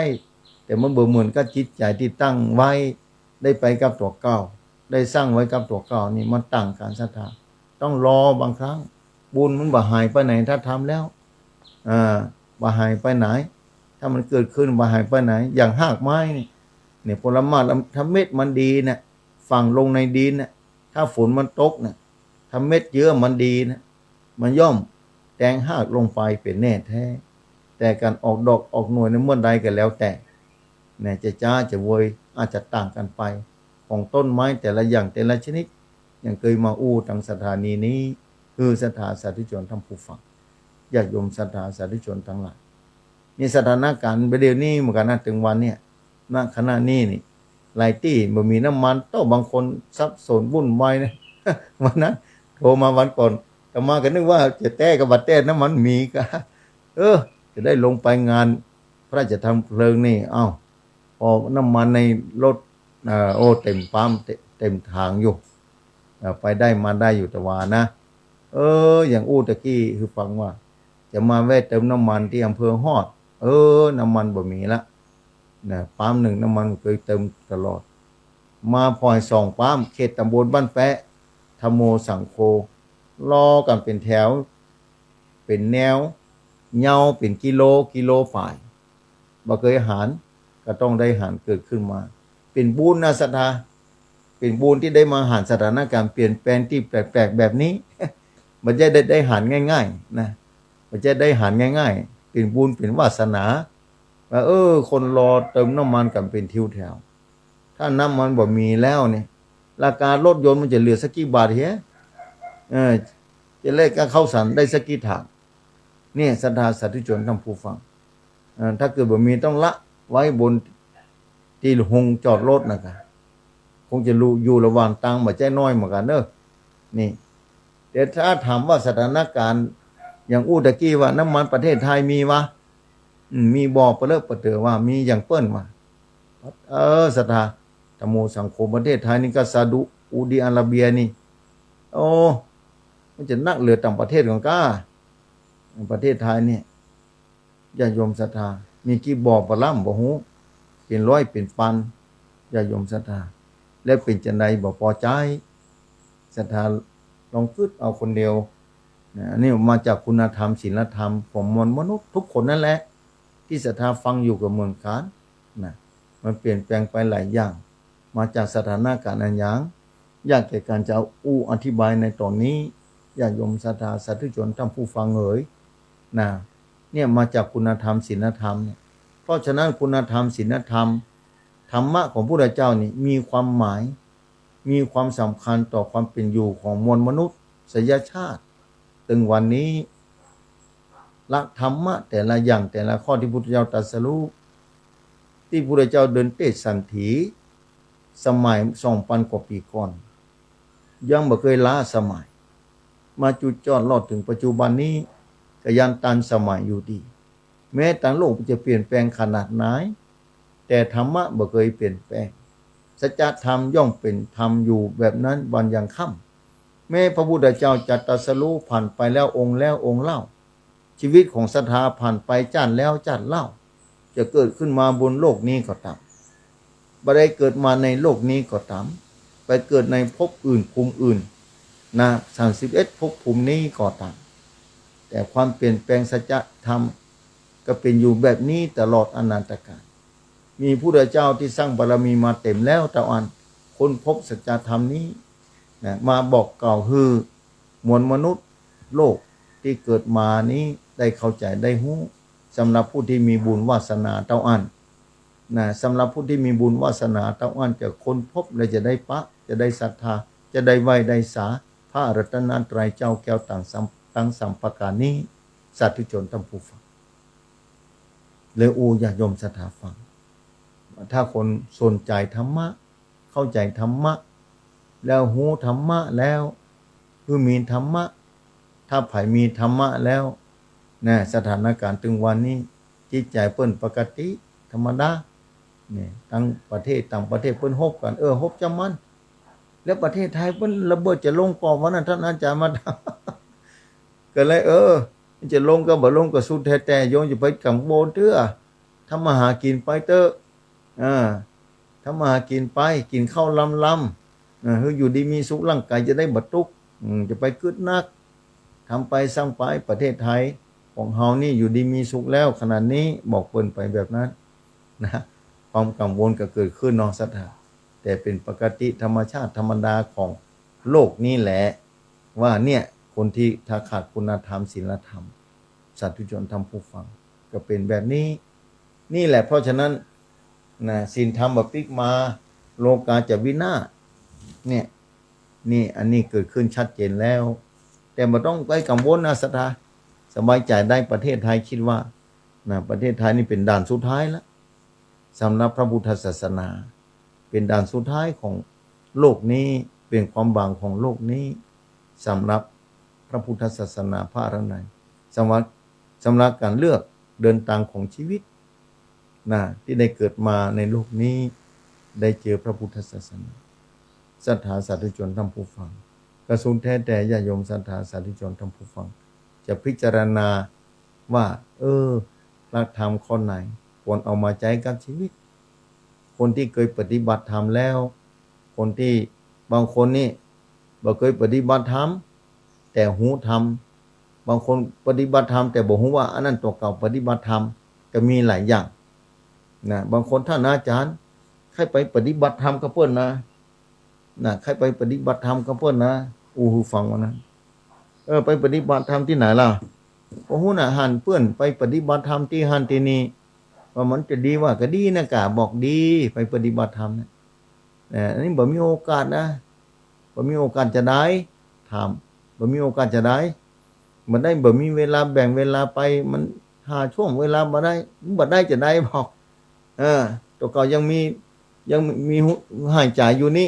แต่มันบ่เหมือนกับจิตใจ๋ตี้ตั้งไว้ ได้ไปกับตั๋วเก่า ได้สร้างไว้กับตั๋วเก่านี่มันต่างกั๋นศรัทธา ต้องรอบางครั้ง บุญมันบ่หายไปไหน ถ้าทำแล้ว อ่า บ่หายไปไหน ถ้ามันเกิดขึ้นบ่หายไปไหน อย่างฮากไม้นี่ เนี่ย ผลหมาก ถ้าเม็ดมันดีเนี่ย ฝังลงในดินเนี่ย ถ้าฝนมันตกเนี่ย ถ้าเม็ดเยื่อมันดีเนี่ย มันย่อมแตงฮากลงไปเป๋นแน่แท้ แต่ก๋านออกดอกออกหน่วยในเมื่อใดก็แล้วแต่ เนี่ย จะจ๊าจะโวย อาจจะต่างกั๋นไป ของต้นไม้แต่ละอย่างแต่ละชนิด อย่างเกยมาอู้ตังสถานีนี้ คือศรัทธาสาธุชนท่านผู้ฟัง ญาติโยมศรัทธาสาธุชนตังหลาย นี่สถานก๋ารณ์บ่าเดี่ยวนี้เหมือนกั๋นนะ ตึงวันเนี่ย ณ ขณะนี้นี่ หลายตี้บ่มีน้ำมัน เต้า บางคนสับสนวุ่นวายนะ วันนั้นโทรมาวันก่อน อาตมาก็นึกว่าจะแต๊ก็บ่แต๊ น้ำมันมีก็ เออ จะได้ลงไปงานพระราชทานเพลิงนี่ เอ้า พอน้ำมันในรถ เอ่อ โอ้ เต๋มปั๊ม เต๋ม เต๋มถังอยู่ เอ่อ ไปได้มาได้อยู่ แต่ว่านะ เออ อย่างอู้ตะกี้หื้อฟังว่า จะมาแวะเติมน้ำมันตี้อำเภอฮอด เออ น้ำมันบ่มีละ นะ ปั๊มนึ่งน้ำมันเกยเติมตลอด มาผ่อยสองปั๊ม เขตต๋ำบลบ้านแป๊ะ ธัมโม สังโฆ รอกั๋นเป๋นแถว เป๋นแนว ยาวเป๋นกิโล กิโลป๋าย บ่เกยหัน ก็ต้องได้หันเกิดขึ้นมา เป๋นบุญนะศรัทธา เป๋นบุญตี้ได้มาหันสถานการณ์เปลี่ยนแปลงตี้แปลกๆ แบบนี้ บ่ใจ้ได้ ได้หันง่ายๆ นะ บ่ใจ้ได้หันง่ายๆ เป๋นบุญเป๋นวาสนา ว่า เออ คนรอเติมน้ำมันกั๋นเป๋นทิวแถว ถ้าน้ำมันบ่มีแล้วเนี่ย ราคารถยนต์มันจะเหลือสักกี่บาทเหีย เออ จะแลกกับข้าวสารได้สักกี่ถาด เนี่ย ศรัทธาสาธุชนท่านผู้ฟัง เอ่อ ถ้าเกิดบ่มีต้องละไว้บนตี้โฮงจอดรถนะกะ คงจะลุอยู่ระหว่างตางบ่ใจ้น้อยเหมือนกั๋นเนาะ นี่ แต่ถ้าถามว่าสถานการณ์อย่างอู้ตะกี้ว่าน้ำมันประเทศไทยมีวะ อืม มีบ่ ปะเลอะปะเต๋อว่ามีอย่างเปิ้นว่า เออ ศรัทธา ธรรมโมสังโฆ ประเทศไทยนี่ก็สะดุ อูดีอาระเบียนี่ โอ้ มันจะนักเหลือต่างประเทศก่อนก้า ประเทศไทยเนี่ย ญาติโยมศรัทธา มีกี่บ่อปะล้ำบ่ฮู้ เป๋นร้อยเป๋นปัน ญาติโยมศรัทธา แล้วเป๋นจั่งใดบ่ปอใจ๊ ศรัทธาลองกึ๊ดเอาคนเดียว นะ อันนี้มาจากคุณธรรมศีลธรรมของมวลมนุษย์ทุกคนนั่นแหละ ตี้ศรัทธาฟังอยู่ก็เหมือนกั๋น นะ มันเปลี่ยนแปลงไปหลายอย่าง มาจากสถานการณ์อันหยัง ยากแก่ก๋านจะเอาอู้อธิบายในต๋อนนี้ ญาติโยมศรัทธาสาธุชนท่านผู้ฟังเอ๋ย นะ เนี่ยมาจากคุณธรรมศีลธรรมเนี่ย เพราะฉะนั้นคุณธรรมศีลธรรม ธรรมะของพุทธเจ้านี่มีความหมาย มีความสำคัญต่อความเป๋นอยู่ของมวลมนุษยชาติ ตึงวันนี้ หลักธรรมะแต่ละอย่างแต่ละข้อตี้พุทธเจ้าตรัสรู้ ตี้พุทธเจ้าเดินเตศสันถี สมัยสองปันกว่าปี๋ก่อน ยังบ่เกยล้าสมัย มาจุดจอดรอดเถิงปัจจุบันนี้ ก็ยังตันสมัยอยู่ดี แม้ตังโลกมันจะเปลี่ยนแปลงขนาดไหน แต่ธรรมะบ่เกยเปลี่ยนแปลง สัจธรรมย่อมเป๋นธรรมอยู่แบบนั้นวันยังค่ำ แม้พระพุทธเจ้าจะตรัสรู้ผ่านไปแล้วองค์แล้วองค์เล่า ชีวิตของศรัทธาผ่านไปจ้าดแล้วจ้าดเล่า จะเกิดขึ้นมาบนโลกนี้ก็ต๋าม บ่ได้เกิดมาในโลกนี้ก็ต๋าม ไปเกิดในภพอื่นภูมิอื่น นะ สามสิบเอ็ดภพภูมินี้ก็ต๋าม แต่ความเปลี่ยนแปลงสัจธรรมก็เป๋นอยู่แบบนี้ตลอดอนันตกาล มีพุทธเจ้าตี้สร้างบารมีมาเต๋มแล้วเต้าอั้น ค้นพบสัจธรรมนี้ นะ มาบอกกล่าวหื้อมวลมนุษย์โลกตี้เกิดมานี้ได้เข้าใจ๋ได้ฮู้ สำหรับผู้ตี้มีบุญวาสนาเต้าอั้น นะ สำหรับผู้ตี้มีบุญวาสนาเต้าอั้นจะค้นพบและจะได้ปะ จะได้ศรัทธา จะได้ไหว้ได้สา พระรัตนตรัยเจ้าแก้วตังสาม ตังสามประก๋านนี้ สาธุชนท่านผู้ฟัง เลยอู้ญาติโยมศรัทธาฟัง ถ้าคนสนใจ๋ธรรมะ เข้าใจ๋ธรรมะ แล้วฮู้ธรรมะแล้ว คือมีธรรมะ ถ้าใผมีธรรมะแล้ว นะ สถานการณ์ตึงวันนี้ จิตใจ๋เปิ้นปกติธรรมดา เนี่ย ตังประเทศต่างประเทศเปิ้นฮบกั๋น เออ ฮบจำมัน แล้วประเทศไทยเปิ้นระเบิดจะลงก่อ วันนั้นท่านอาจารย์มาถาม ก็เลย เออ มันจะลงก็บ่ลงก็สุดแท้แต่ โยมจะไปกังวลเตื้อ ทำมาหากิ๋นไปเต๊อะ อ่า ทำมาหากิ๋นไป กิ๋นข้าวลำๆ อ่า หื้ออยู่ดีมีสุข ร่างก๋ายจะได้บ่ตุ๊ก อืม จะไปกึ๊ดนัก ทำไปสร้างไป ประเทศไทยของเฮานี่อยู่ดีมีสุขแล้วขนาดนี้ บอกเปิ้นไปแบบนั้น นะ ความกังวลก็เกิดขึ้นเนาะศรัทธา แต่เป๋นปกติธรรมชาติธรรมดาของโลกนี้แหละ ว่าเนี่ย คนตี้ถ้าขาดคุณธรรมศีลธรรม สาธุชนท่านผู้ฟัง ก็เป๋นแบบนี้ นี่แหละ เพราะฉะนั้น นะ ศีลธรรมบ่ปิ๊กมา โลกาจะวินาศ เนี่ย นี่ อันนี้เกิดขึ้นชัดเจนแล้ว แต่บ่ต้องไปกังวลนะศรัทธา สบายใจ๋ได้ ประเทศไทยคิดว่า นะ ประเทศไทยนี่เป๋นด่านสุดท้ายละ สำหรับพระพุทธศาสนา เป๋นด่านสุดท้ายของโลกนี้ เป๋นความหวังของโลกนี้ สำหรับพระพุทธศาสนาพระอรหันต์ สำหรับ สำหรับก๋านเลือกเดินตางของชีวิต นะ ตี้ได้เกิดมาในโลกนี้ ได้เจอพระพุทธศาสนา ศรัทธาสาธุชนท่านผู้ฟัง ก็สุดแท้แต่ญาติโยมศรัทธาสาธุชนท่านผู้ฟัง จะพิจารณาว่า เออ หลักธรรมข้อไหนควรเอามาใจ๊กับชีวิต คนตี้เกยปฏิบัติธรรมแล้ว คนตี้ บางคนนี่บ่เกยปฏิบัติธรรม แต่ฮู้ธรรม บางคนปฏิบัติธรรมแต่บ่ฮู้ว่าอันนั้นตั๋วเก่าปฏิบัติธรรม ก็มีหลายอย่างนะ บางคน "ท่านอาจารย์ ใค่ไปปฏิบัติธรรมกับเปิ้นนะ นะ ใค่ไปปฏิบัติธรรมกับเปิ้นนะ" อู้หื้อฟังว่านั้น "เออ ไปปฏิบัติธรรมตี้ไหนล่ะ" "บ่ฮู้นะ หันเปิ้นไปปฏิบัติธรรมตี้หั้นตี้นี่ ว่ามันจะดี ว่าก็ดีนะ" "ก็บอกดี ไปปฏิบัติธรรมนะ เออ อันนี้บ่มีโอกาสนะ บ่มีโอกาสจะได้" ถาม "บ่มีโอกาสจะได้ บ่ได้ บ่มีเวลา แบ่งเวลาไป มันหาช่วงเวลาบ่ได้ บ่ได้จะได้" บอก "เออ ตั๋วเก่ายังมี ยังมีหายใจ๋อยู่นี่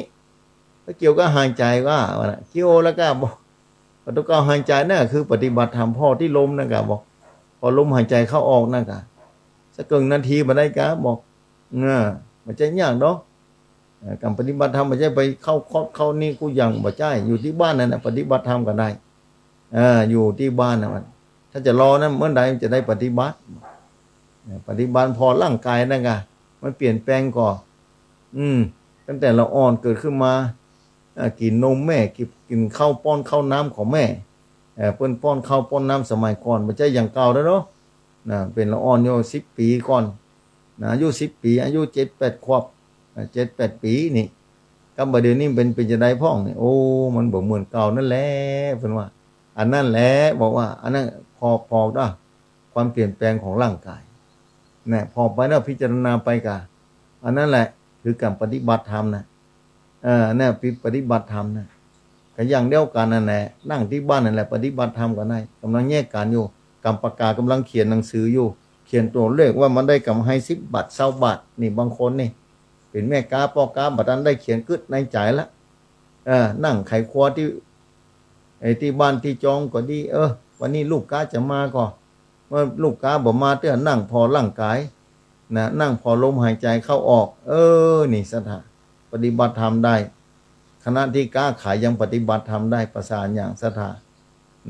ก็เกี่ยวกับหายใจ๋" ว่า ว่านะ "เกี่ยวแล้ว" ก็บอก "ตั๋วเก่าหายใจ๋นั่นคือปฏิบัติธรรม ผ่อตี้ลม" นะ ก็บอก "ผ่อลมหายใจ๋เข้าออก" นะ ก็ "สักเกิ่งนาทีบ่ได้" ก็บอก "เออ บ่ใจ้ยากดอก เออ ก๋านปฏิบัติธรรมบ่ใจ้ไปเข้าคอร์สเข้านี่กู้อย่าง บ่ใจ้ อยู่ตี้บ้านนั่นนะ ปฏิบัติธรรมก็ได้ เออ อยู่ตี้บ้านนะ มัน ถ้าจะรอนั้น เมื่อใดมันจะได้ปฏิบัติ เออ ปฏิบัติผ่อร่างก๋าย" นะ ก็ "มันเปลี่ยนแปลงก่อ อืม ตั้งแต่ละอ่อนเกิดขึ้นมา เออ กิ๋นนมแม่ กิ๋น กิ๋นข้าว ป้อนข้าวน้ำของแม่ เออ เปิ้นป้อนข้าวป้อนน้ำสมัยก่อน บ่ใจ้อย่างเก่าแล้วเนาะ นะ เป๋นละอ่อนอยู่ สิบปี๋ก่อนนะ อายุสิบปี๋ อายุเจ็ดแปดขวบ เออ เจ็ดแปดปี๋นี่ กับบ่าเดี่ยวนี้เป๋น เป๋นจะใดพ่องนี่ โอ้ มันบ่เหมือนเก่านั่นแหละ" เปิ้นว่า อันนั้นแหละ บอกว่า อันนั้นผ่อ ผ่อเนาะ ความเปลี่ยนแปลงของร่างก๋าย นะ ผ่อไปแล้วพิจารณาไปก็ อันนั้นแหละคือก๋านปฏิบัติธรรมนะ เออ เนี่ย ปฏิบัติธรรมนะ ก็อย่างเดียวกั๋นนั่นแหละ นั่งตี้บ้านนั่นแหละ ปฏิบัติธรรมก็ได้ ก๋ำลังแยกก๋านอยู่ ก๋านปากก๋าก๋ำลังเขียนหนังสืออยู่ เขียนตั๋วเลขว่ามันได้ก๋ำไร สิบบาท ซาวบาท นี่ บางคนนี่ เป๋นแม่ก๊าป้อก๊า บ่ตันได้เขียน กึ๊ดในใจ๋ละ เออ นั่งไขครัวตี้ ไอ้ตี้บ้านตี้จองก็ดี เออ วันนี้ลูกก๊าจะมาก่อ เมื่อลูกก๊าบ่มาเตื้อ นั่งผ่อร่างก๋ายนะ นั่งผ่อลมหายใจ๋เข้าออก เออ นี่ศรัทธา ปฏิบัติธรรมได้ ขณะตี้ก๊าขายยังปฏิบัติธรรมได้ ประสาทหยังศรัทธา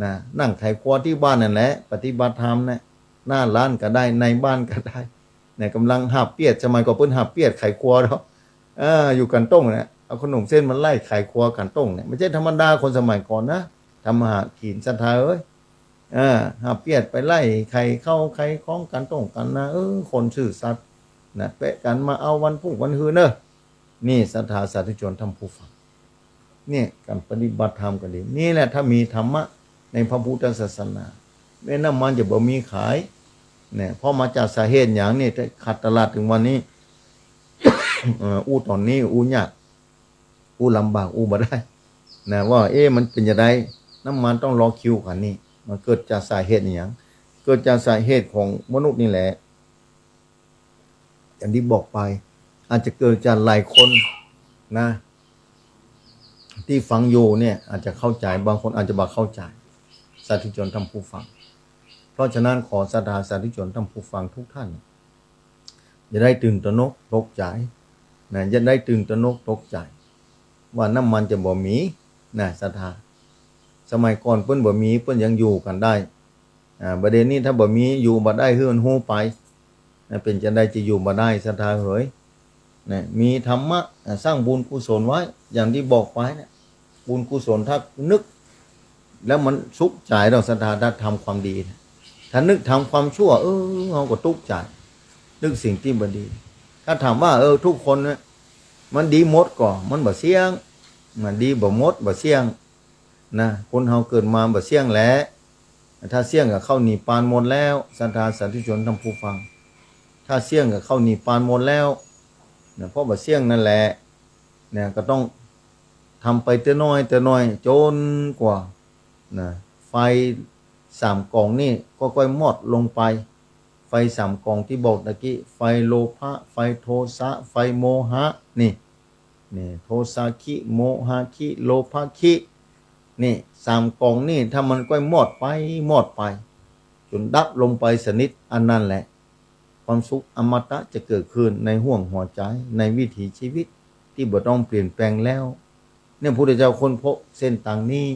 นะ นั่งไขครัวตี้บ้านนั่นแหละ ปฏิบัติธรรมนะ หน้าร้านก็ได้ ในบ้านก็ได้ เนี่ย ก๋ำลังหาบเปียด สมัยก่อนเปิ้นหาบเปียดไขครัวเนาะ เออ อยู่ก๋านต้งเนี่ย เอาขนมเส้นมาไล่ไขครัวก๋านต้งเนี่ย บ่ใจ้ธรรมดาคนสมัยก่อนนะ ทำมาหากิ๋นศรัทธาเอ้ย เออ หาบเปียดไปไล่ไขเข้าไขของก๋านต้งก๋านนา เออ คนซื่อสัตย์นะ แปะกั๋นมาเอาวันพุธวันฮือเนอะ นี่ศรัทธาสาธุชนท่านผู้ฟัง เนี่ย ก๋านปฏิบัติธรรมก็ดี นี่แหละ ถ้ามีธรรมะในพระพุทธศาสนา แม่น้ำมันจะบ่มีขาย เนี่ย เพราะมาจากสาเหตุหยังเนี่ย ขาดตลาดเถิงวันนี้ เออ อู้ต๋อนนี้ อู้ยาก อู้ลำบาก อู้บ่ได้ นะ ว่า เอ๊ะ มันเป๋นจะใด น้ำมันต้องรอคิวกั๋นนี่ มันเกิดจากสาเหตุหยัง เกิดจากสาเหตุของมนุษย์นี่แหละ อย่างตี้บอกไป อาจจะเกิดจากหลายคนนะ ตี้ฟังอยู่เนี่ย อาจจะเข้าใจ๋ บางคนอาจจะบ่เข้าใจ๋ สาธุชนท่านผู้ฟัง เพราะฉะนั้นขอศรัทธาสาธุชนท่านผู้ฟังทุกท่าน อย่าได้ตื่นตระหนกตกใจ๋นะ อย่าได้ตื่นตระหนกตกใจ๋ ว่าน้ำมันจะบ่มีนะ ศรัทธา สมัยก่อนเปิ้นบ่มี เปิ้นยังอยู่กั๋นได้ อ่า บ่าเดี่ยวนี้ถ้าบ่มี อยู่บ่ได้ หื้อมันฮู้ไป นะ เป๋นจะใดจะอยู่บ่ได้ ศรัทธาเหย นะ มีธรรมะ อ่า สร้างบุญกุศลไว้ อย่างตี้บอกไปเนี่ย บุญกุศลถ้านึก แล้วมันสุขใจ๋ดอก ศรัทธา ถ้าทำความดีนะ ถ้านึกทำความชั่ว เออ เฮาก็ตุ๊กใจ๋ นึกสิ่งตี้บ่ดี ถ้าถามว่า เออ ทุกคนเนี่ย มันดีหมดก่อ มันบ่เสี้ยง มันดีบ่หมด บ่เสี้ยง นะ คนเฮาเกิดมาบ่เสี้ยงแหละ ถ้าเสี้ยงก็เข้านิพพานหมดแล้ว ศรัทธาสาธุชนท่านผู้ฟัง ถ้าเสี้ยงก็เข้านิพพานหมดแล้ว นะ เพราะบ่เสี้ยงนั่นแหละ เนี่ย ก็ต้องทำไปเตื้อน้อยเตื้อน้อย จ๋นกว่า นะ ไฟสามก๋องนี่ก็ก้อยมอดลงไป ไฟสามก๋องตี้บอกตะกี้ ไฟโลภะ ไฟโทสะ ไฟโมหะ นี่ นี่ โทสะคิ โมหะคิ โลภะคิ นี่ สามก๋องนี่ ถ้ามันก้อยมอดไป มอดไป จ๋นดับลงไปสนิท อันนั้นแหละ ความสุขอมตะจะเกิดขึ้นในห้วงหัวใจ๋ ในวิถีชีวิตตี้บ่ต้องเปลี่ยนแปลงแล้ว เนี่ย พุทธเจ้าค้นพบเส้นตางนี้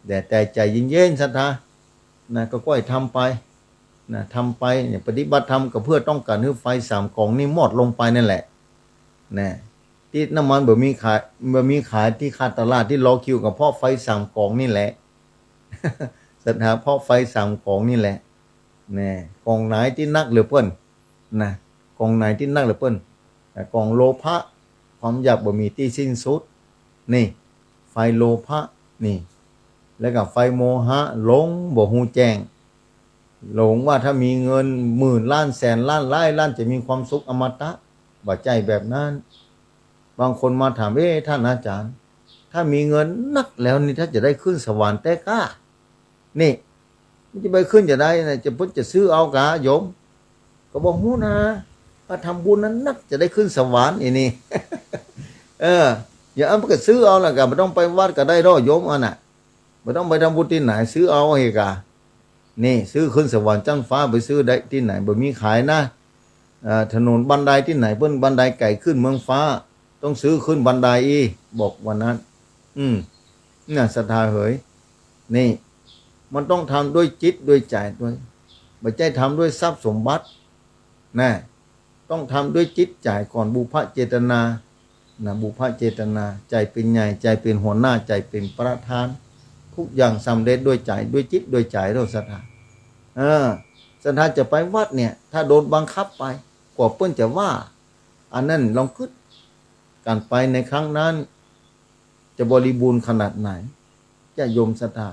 แต่ แต่ใจ๋เย็นๆ ศรัทธา นะ ก็ก้อยทำไป นะ ทำไป เนี่ย ปฏิบัติธรรมก็เพื่อต้องก๋านหื้อไฟสามก๋องนี่มอดลงไปนั่นแหละ นะ ตี้น้ำมันบ่มีขาย บ่มีขายตี้ขาดตลาดตี้รอคิวก็เพราะไฟสามก๋องนี่แหละ ศรัทธา เพราะไฟสามก๋องนี่แหละ แน่ ก๋องไหนตี้หนักเหลือเปิ้น นะ ก๋องไหนตี้หนักเหลือเปิ้น นะ ก๋องโลภะ ความอยากบ่มีตี้สิ้นสุด นี่ ไฟโลภะ นี่ แล้วก็ไฟโมหะ หลงบ่ฮู้แจ้ง หลงว่าถ้ามีเงินหมื่นล้านแสนล้านล้านล้านจะมีความสุขอมตะ บ่ใจ้แบบนั้น บางคนมาถาม เอ๊ะ ท่านอาจารย์ ถ้ามีเงินนักแล้วนี่ ถ้าจะได้ขึ้นสวรรค์แต๊ก้า นี่ มันจะไปขึ้นจะได้นะ จะเปิ้นจะซื้อเอากาโยม ก็บ่ฮู้นะ ถ้าทำบุญนั้นนักจะได้ขึ้นสวรรค์อีนี่ เออ อย่างอั้นก็ซื้อเอาละกา บ่ต้องไปวัดก็ได้ดอกโยมอั้นน่ะ บ่ต้องไปทำบุญตี้ไหน ซื้อเอาเฮกา นี่ ซื้อขึ้นสวรรค์จั้นฟ้า ไปซื้อได้ตี้ไหน บ่มีขายนะ เอ่อ ถนนบันไดตี้ไหน เปิ้นบันไดไก๋ขึ้นเมืองฟ้า ต้องซื้อขึ้นบันไดอี้ บอกวันนั้น อืม น่ะ ศรัทธาเหย นี่ มันต้องทำด้วยจิตด้วยใจ๋ด้วย บ่ใจ้ทำด้วยทรัพย์สมบัติ นะ ต้องทำด้วยจิตใจ๋ก่อน บุพเจตนา นะ บุพเจตนา ใจ๋เป๋นใหญ่ ใจ๋เป๋นหัวหน้า ใจ๋เป๋นประธาน ทุกอย่างสำเร็จด้วยใจ๋ ด้วยจิตด้วยใจ๋ เฮาศรัทธา เออ ศรัทธาจะไปวัดเนี่ย ถ้าโดนบังคับไป กว่าเปิ้นจะว่า อันนั้นลองกึ๊ด ก๋านไปในครั้งนั้น จะบริบูรณ์ขนาดไหน ญาติโยมศรัทธา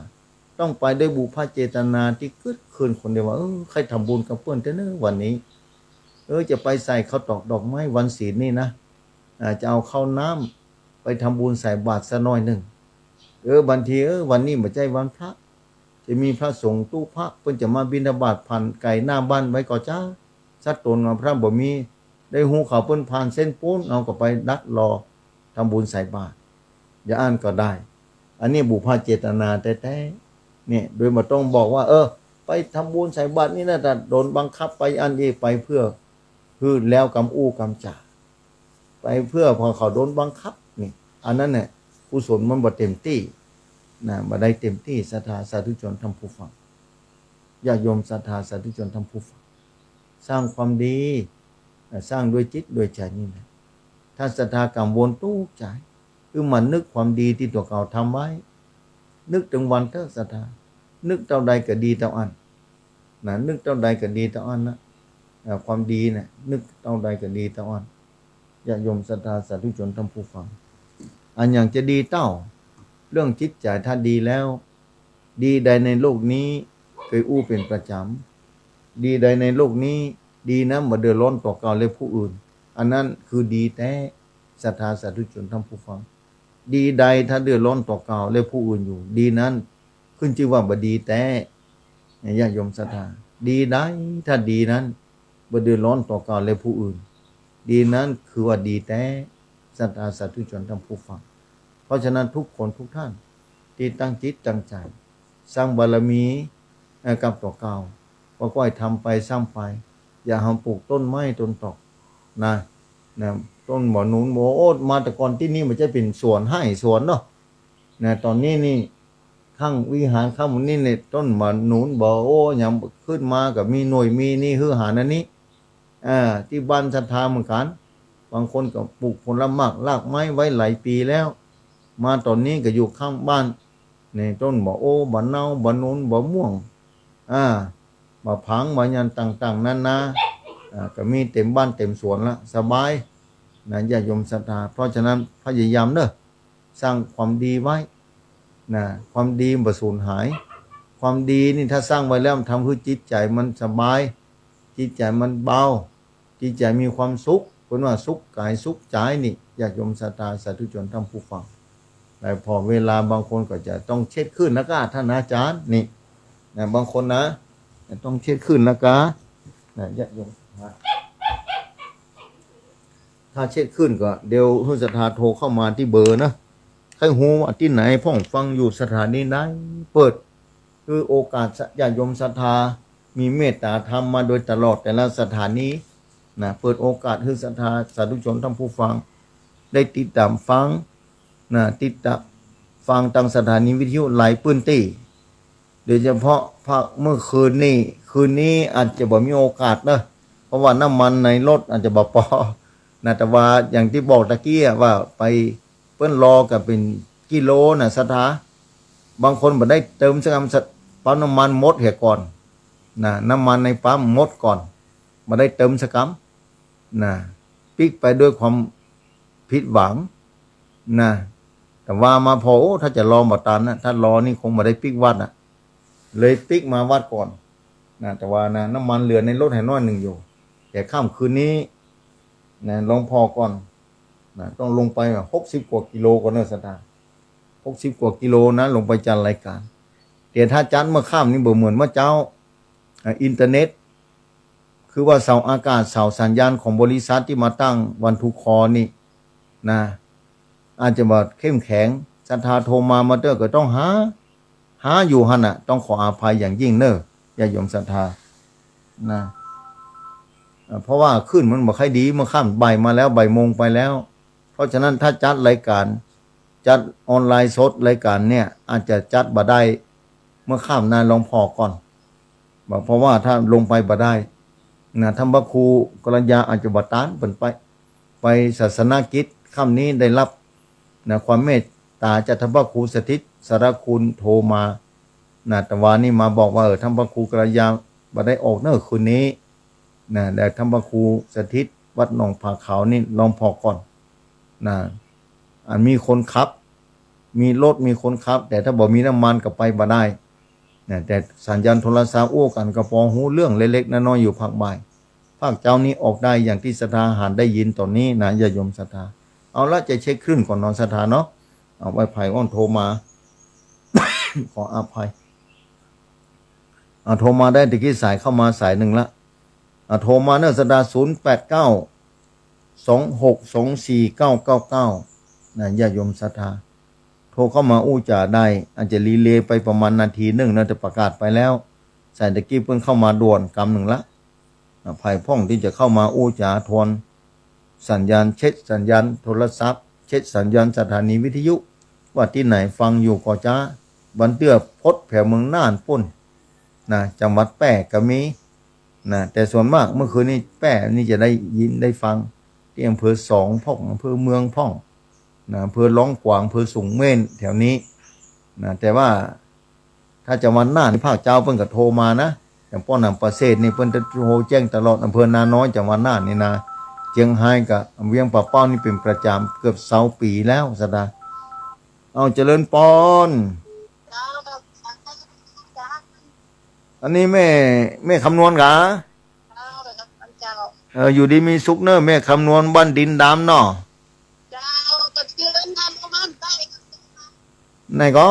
ต้องไปด้วยบุพเจตนาตี้กึ๊ดคืนคนเดียวว่า เออ ใค่ทำบุญกับเปิ้นแต๊เนอะวันนี้ เออ จะไปใส่ข้าวตอกดอกไม้วันศีลนี่นะ อ่า จะเอาข้าวน้ำไปทำบุญใส่บาตรสักหน่อยนึ่ง เออ บางที เออ วันนี้บ่ใจ้วันพระ จะมีพระสงฆ์ตู้พระ เปิ้นจะมาบิณฑบาตผ่านไก๋หน้าบ้านไว้ก่อจ๊า สักต๋นว่าพระบ่มี ได้ฮู้ข่าวเปิ้นผ่านเส้นปู๊น เฮาก็ไปดักรอทำบุญใส่บาตร อย่างอั้นก็ได้ อันนี้บุพเจตนาแต๊ๆ เนี่ย โดยบ่ต้องบอกว่า เออ ไปทำบุญใส่บาตรนี่นะ แต่โดนบังคับไปอันนี้ ไปเพื่อหื้อแล้วกำอู้กำจ๋า ไปเพื่อพอเขาโดนบังคับ นี่ อันนั้นเนี่ย กุศลมันบ่เต็มตี้ นะ บ่ได้เต็มตี้ ศรัทธาสาธุชนท่านผู้ฟัง ญาติโยมศรัทธาสาธุชนท่านผู้ฟัง สร้างความดี เอ่อ สร้างด้วยจิตด้วยใจ๋นี่แหละ ถ้าศรัทธากังวลตุ๊กใจ๋ คือมานึกความดีตี้ตั๋วเก่าทำไว้ นึกตึงวันเต๊อะศรัทธา นึกเต้าใดก็ดีเต้าอั้น นะ นึกเต้าใดก็ดีเต้าอั้นนะ เอ่อ ความดีเนี่ย นึกเต้าใดก็ดีเต้าอั้น ญาติโยมศรัทธาสาธุชนท่านผู้ฟัง อันอย่างจะดีเต้า เรื่องจิตใจ๋ถ้าดีแล้ว ดีใดในโลกนี้ เกยอู้เป๋นประจ๋ำ ดีใดในโลกนี้ ดีนั้นบ่เดือดร้อนตั๋วเก่าและผู้อื่น อันนั้นคือดีแต๊ ศรัทธาสาธุชนท่านผู้ฟัง ดีใดถ้าเดือดร้อนตั๋วเก่าและผู้อื่นอยู่ ดีนั้นขึ้นจื้อว่าบ่ดีแต๊ เนี่ย ญาติโยมศรัทธา ดีใดถ้าดีนั้นบ่เดือดร้อนตั๋วเก่าและผู้อื่น ดีนั้นคือว่าดีแต๊ ศรัทธาสาธุชนท่านผู้ฟัง เพราะฉะนั้นทุกคนทุกท่านตี้ตั้งจิตตั้งใจ๋ สร้างบารมี เอ่อ กับตั๋วเก่า ก็ค่อยทำไปสร้างไป อย่าหื้อปลูกต้นไม้ต้นตอก นะ นะ ต้นบ่าหนุนบ่าโอ้ มาแต่ก่อนตี้นี่มันจะเป๋นสวนไฮ่สวนเนาะ นะ ต๋อนนี้นี่ ข้างวิหารข้างบนนี่เนี่ย ต้นบ่าหนุนบ่าโอ้ อย่างขึ้นมาก็มีหน่วยมีนี่หื้อหาอันนี้ อ่า ตี้บ้านศรัทธาเหมือนกั๋น บางคนก็ปลูกผลหมากรากไม้ไว้หลายปี๋แล้ว มาต๋อนนี้ก็อยู่ข้างบ้าน นี่ ต้นบ่าโอ้ บ่าเนา บ่าหนุน บ่าม่วง อ่า บ่าผาง บ่าหยังต่างๆ นานา อ่า ก็มีเต็มบ้านเต็มสวนละ สบาย นะ ญาติโยมศรัทธา เพราะฉะนั้นพยายามเนอะ สร้างความดีไว้ นะ ความดีมันบ่สูญหาย ความดีนี่ถ้าสร้างไว้แล้วมันทำหื้อจิตใจ๋มันสบาย จิตใจ๋มันเบา จิตใจ๋มีความสุข เปิ้นว่าสุขก๋ายสุขใจ๋นี่ ญาติโยมศรัทธาสาธุชนท่านผู้ฟัง แล้วพอเวลาบางคนก็จะต้องเช็ดขึ้นแล้วก็ ท่านอาจารย์ นี่ นะ บางคนนะ ต้องเช็ดขึ้นแล้วก็ นะ ญาติโยมศรัทธา ถ้าเช็ดขึ้นก็เดี๋ยวหื้อศรัทธาโทรเข้ามาตี้เบอร์นะ ใค่ฮู้ว่าตี้ไหนพ่องฟังอยู่สถานีไหน เปิด คือโอกาสญาติโยมศรัทธา มีเมตตาธรรมมาโดยตลอดแต่ละสถานี นะ เปิดโอกาสหื้อศรัทธาสาธุชนท่านผู้ฟัง ได้ติดต๋ามฟัง นะ ติดต๋ามฟังตางสถานีวิทยุหลายพื้นตี้ โดยเฉพาะภาคเมื่อคืนนี่ คืนนี้อาจจะบ่มีโอกาสเนอะ เพราะว่าน้ำมันในรถอาจจะบ่ปอ นะ แต่ว่าอย่างตี้บอกตะกี้อะว่าไป เปิ้นรอกั๋นเป๋นกิโลนะศรัทธา บางคนบ่ได้เติมสักกำ ศรัท- ปั๊มน้ำมันหมดเหียก่อน นะ น้ำมันในปั๊มหมดก่อน บ่ได้เติมสักกำ นะ ปิ๊กไปด้วยความผิดหวัง นะ แต่ว่ามาผ่อ โอ้ ถ้าจะรอบ่ตันนะ ถ้ารอนี่คงบ่ได้ปิ๊กวัดนะ เลยปิ๊กมาวัดก่อน นะ แต่ว่านะ น้ำมันเหลือในรถแหน้อยนึ่งอยู่ แต่ค่ำคืนนี้ นะ ลองผ่อก่อน นะ ต้องลงไปหกสิบกว่ากิโลก่อนเนอะศรัทธา หกสิบกว่ากิโลนะ ลงไปจัดรายการ แต่ถ้าจัดเมื่อค่ำนี่บ่เหมือนเมื่อเจ๊า อ่ะ อินเทอร์เน็ต คือว่าเสาอากาศ เสาสัญญาณของบริษัทตี้มาตั้งวันทุกคอนี่นะ อาจจะบ่เข้มแข็ง ศรัทธาโทรมา มาเต๊อะก็ต้องหา หาอยู่หั้นน่ะ ต้องขออภัยอย่างยิ่งเนอะ ญาติโยมศรัทธา นะ อ่ะ เพราะว่าคลื่นมันบ่ค่อยดี เมื่อค่ำบ่ายมาแล้ว บ่ายโมงไปแล้ว เพราะฉะนั้นถ้าจัดรายการ จัดออนไลน์สดรายการเนี่ย อาจจะจัดบ่ได้เมื่อค่ำนะ ลองผ่อก่อน บ่ เพราะว่าถ้าลงไปบ่ได้นะ ท่านพระครูกัลยาอาจจะบ่ตาน เปิ้นไป ไปศาสนกิจ ค่ำนี้ได้รับนะ ความเมตตาจากท่านพระครูสถิตสารคุณโทรมานะ แต่วานี้มาบอกว่า เออ ท่านพระครูกัลยาบ่ได้ออกเนอะคืนนี้นะ และท่านพระครูสถิตวัดหนองผาขาวนี่ลองผ่อก่อนนะ อันมีคนขับ มีรถมีคนขับ แต่ถ้าบ่มีน้ำมันก็ไปบ่ได้นะ แต่สัญญาณโทรศัพท์อู้กั๋นก็ปอฮู้เรื่องเล็กๆ น้อยๆ อยู่ภาคบ่าย ภาคเจ๊านี้ออกได้อย่างตี้ศรัทธาหันได้ยินต๋อนนี้นะ ญาติโยมศรัทธา เอาละ จะเช็คคลื่นก่อนเนาะศรัทธาเนาะ เอาไว้ไผอ้อนโทรมา ขออภัย เอาโทรมาได้ ตะกี้สายเข้ามาสายนึ่งละ เอาโทรมาเนอะศรัทธา ศูนย์แปดเก้า สองหกสองสี่เก้าเก้าเก้า นะ ญาติโยมศรัทธา โทรเข้ามาอู้จ๋าได้ อาจจะดีเลย์ไปประมาณนาทีนึ่งนะ แต่ประกาศไปแล้ว สายตะกี้เปิ้นเข้ามาด่วนกำนึ่งละ อ่ะ ไผพ่องตี้จะเข้ามาอู้จ๋าทวนสัญญาณ เช็คสัญญาณโทรศัพท์ เช็คสัญญาณสถานีวิทยุ ว่าตี้ไหนฟังอยู่ก่อจ๊า บางเตื้อปดแผวเมืองน่านปู้นนะ จังหวัดแป้ก็มีนะ แต่ส่วนมากเมื่อคืนนี้แป้นี่จะได้ยินได้ฟัง ตี้อำเภอสองพ่อง อำเภอเมืองพ่องนะ อำเภอร้องกวาง อำเภอสูงเม่นแถวนี้นะ แต่ว่า ถ้าจังหวัดน่านนี่ภาคเจ๊าเปิ้นก็โทรมานะ อย่างป้อหนามประเสริฐนี่เปิ้นจะโทรแจ้งตลอด อำเภอนาน้อยจังหวัดน่านนี่นะ เจียงฮายกับเวียงป่าเป้านี่เป๋นประจ๋ำเกือบซาวปี๋แล้วศรัทธา เอาเจริญปอน อันนี้แม่ แม่คำนวณกา เจ้า เออ อยู่ดีมีสุขเนอะ แม่คำนวณบ้านดินดำเนาะ เจ้า ก็เชิญท่านผู้มั่นไป ไหนก็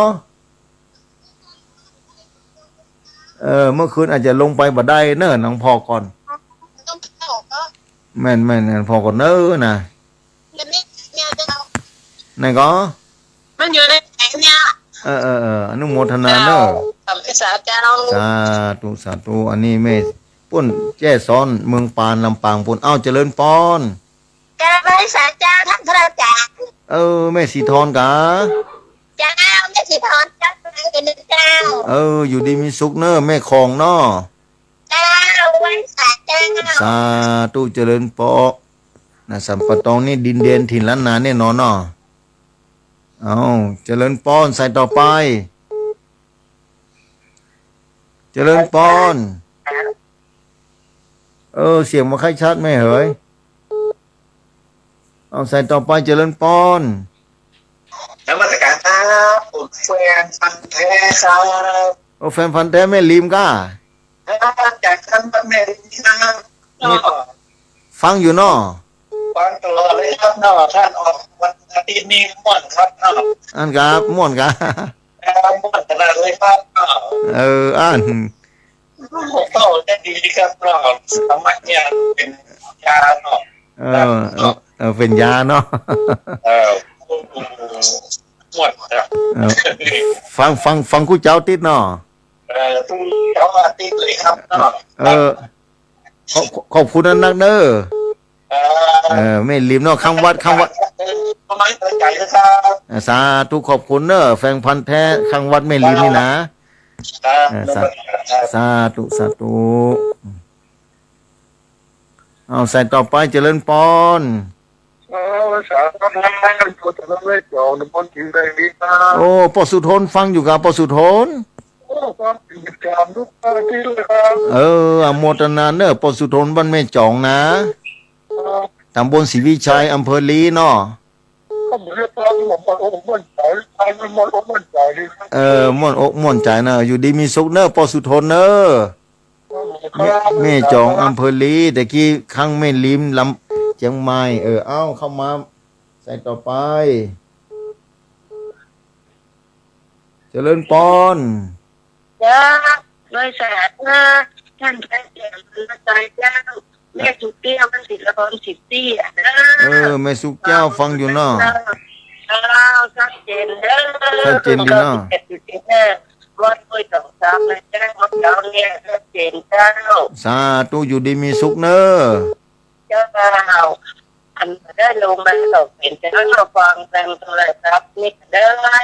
เออ เมื่อคืนอาจจะลงไปบ่ได้เนอะ น้องผ่อก่อน ต้องผ่อก่อน แม่นๆๆ ผ่อก่อนเนอะนะ เดี๋ยวนี้เนี่ยเจ้า ไหนก็ มันอยู่ในแผนเนี่ย เออๆๆ อนุโมทนาเนอะ เจ้า สาธุเจ้า สาธุ สาธุ อันนี้แม่ปู้นแจ้ซ้อน เมืองปาน ลำปางปู้น เอ้า เจริญปอน กราบไหว้สาเจ้าท่านพระอาจารย์ เออ แม่สีทอนกา เจ้า แม่สีทอนเจ้า เจริญเจ้า เออ อยู่ดีมีสุขเนอะ แม่ของเนาะ เจ้า ไหว้สาเจ้า สาธุ เจริญปอ นะ สันป่าตองนี่ดินแดนถิ่นล้านนาแน่นอนเนาะ เอา เจริญปอน สายต่อไป เจริญปอน เออ เสียงบ่ค่อยชัดแม่เหย เอา สายต่อไป เจริญปอน นมัสการครับ ผมแฟนพันธุ์แท้ครับ โอ้ แฟนพันธุ์แท้แม่ริมก้า ครับ จากท่านพระแม่ริมครับ นี่ ฟังอยู่เนาะ ฟังตลอดเลยครับเนาะ ท่านออกวันอาทิตย์นี่ม่วนครับเนาะ อันครับ ม่วนครับ ครับ ม่วนขนาดเลยครับเนาะ เออ อัน โอ้โห ได้ดีครับเนาะ สามารถเนี่ยเป็นยาเนาะ เออ เออ เออ เป็นยาเนาะ เออ ม่วนครับ เออ ฟัง ฟัง ฟังกู้เจ้าติดเนาะ เออ ทุกเสาร์อาทิตย์เลยครับเนาะ เออ ขอบ ขอบคุณนักๆเนอะ เออ เออ แม่ริมเนาะ ข้างวัด ข้างวัด เออ ประมาณใจนะครับ อ่า สาธุ ขอบคุณเนอะ แฟนพันธุ์แท้ ข้างวัดแม่ริมนี่นะ ครับ เออ สา สาธุ สาธุ เอา สายต่อไป เจริญปอน เออ สาธุ ครับ โอ้ ป้อสุทนฟังอยู่ครับ ป้อสุทน โอ้ เออ อนุโมทนาเน่อ ป้อสุทนบ้านแม่จ๋องนะ ตำบลศรีวิชัย อำเภอลีเนาะ เออ ม่วนอกม่วนใจ๋เน่อ อยู่ดีมีสุขเน่อ ป้อสุทนเน่อ แม่ แม่จ๋อง อำเภอลี แต่กี้ข้างแม่ริม ลำ เจียงใหม่ เออ เอ้า เข้ามา สายต่อไป เจริญปอน เจ้า โดยสารเจ้า ท่านพระอาจารย์พระจอยเจ้า แม่สุแก้ว บ้านศิลปากร สิบสี่ อ่ะเด้อ เออ แม่สุแก้วฟังอยู่เนาะ เจ้า ชัดเจนเด้อ ชัดเจนดีเนาะ เก้าสิบเอ็ดจุดเจ็ดเด้อ วัดห้วยสองสามนะเจ้า วัดเก่าเนี่ย ชัดเจนเจ้า สาธุ อยู่ดีมีสุขเน่อ เจ้า อันได้ลงมาสองเป็นเจ้า ฟังทางโทรศัพท์นี่ก็ได้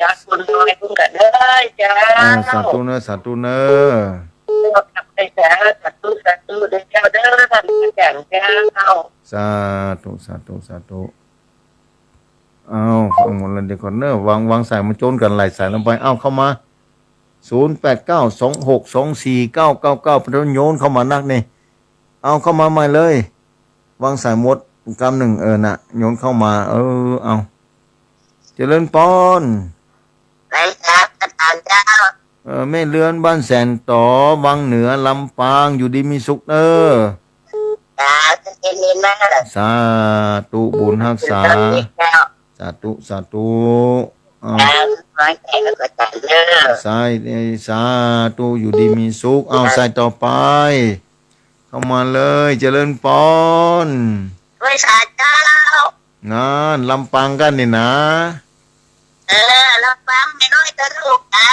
จากคนน้อยเพิ่นก็ได้เจ้า อ่า สาธุเน่อ สาธุเน่อ ขอบใจเจ้า สาธุ สาธุเด้อเจ้าเด้อ ท่านอาจารย์เจ้า สาธุ สาธุ สาธุ อ้าว ฟังหมดแล้ว เดี๋ยวก่อนเน่อ วาง วางสายมาโจนกั๋นหลายสายลำไป อ้าว เข้ามา ศูนย์แปดเก้า สองหกสองสี่เก้าเก้าเก้า ประโยชน์เข้ามานักนี่ เอาเข้ามาใหม่เลย วางสายหมดกำนึ่ง เออ น่ะ โยนเข้ามา เออ เอา เจริญปอน ไหนครับ อาจารย์เจ้า เออ แม่เรือนบ้านแสนต๋อ วังเหนือ ลำปาง อยู่ดีมีสุขเน่อ สาธุ เจริญเน่อ สาธุ บุญฮักษา เจ้า สาธุ สาธุ เอา ครับ ไว้ใจแล้วก็จัดเด้อ สาย สาธุ อยู่ดีมีสุข เอา สายต่อไป เข้ามาเลย เจริญปอน ด้วยสาเจ้า นั่น ลำปางกั๋นนี่นะ เออ ลำปาง แม่น้อยท่าโทกนะ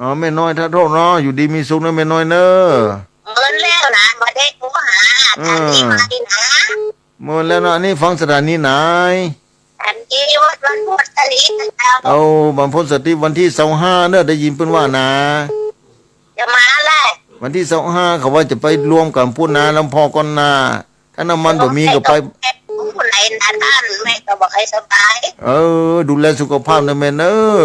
อ๋อ แม่น้อยท่าโทกเนาะ อยู่ดีมีสุขเน่อ แม่น้อยเน่อ เมินแล้วนะ บ่ได้โทรหา เออ สถานีไหนนะ เมินแล้วเนาะ อันนี้ฟังสถานีไหน อันนี้วัดบรรพตสถิตนะเจ้า เอา บรรพตสถิตวันตี้ซาวห้าเน่อ ได้ยินเปิ้นว่านะ จะมาแหละ วันตี้ซาวห้าเขาว่าจะไปรวมกั๋นปู้นนะ ลำปางก่อนนะ ถ้าน้ำมันบ่มีก็ไป ผู้ไหนนะท่าน แม่ก็บ่ค่อยสบาย เออ ดูแลสุขภาพนะแม่เน่อ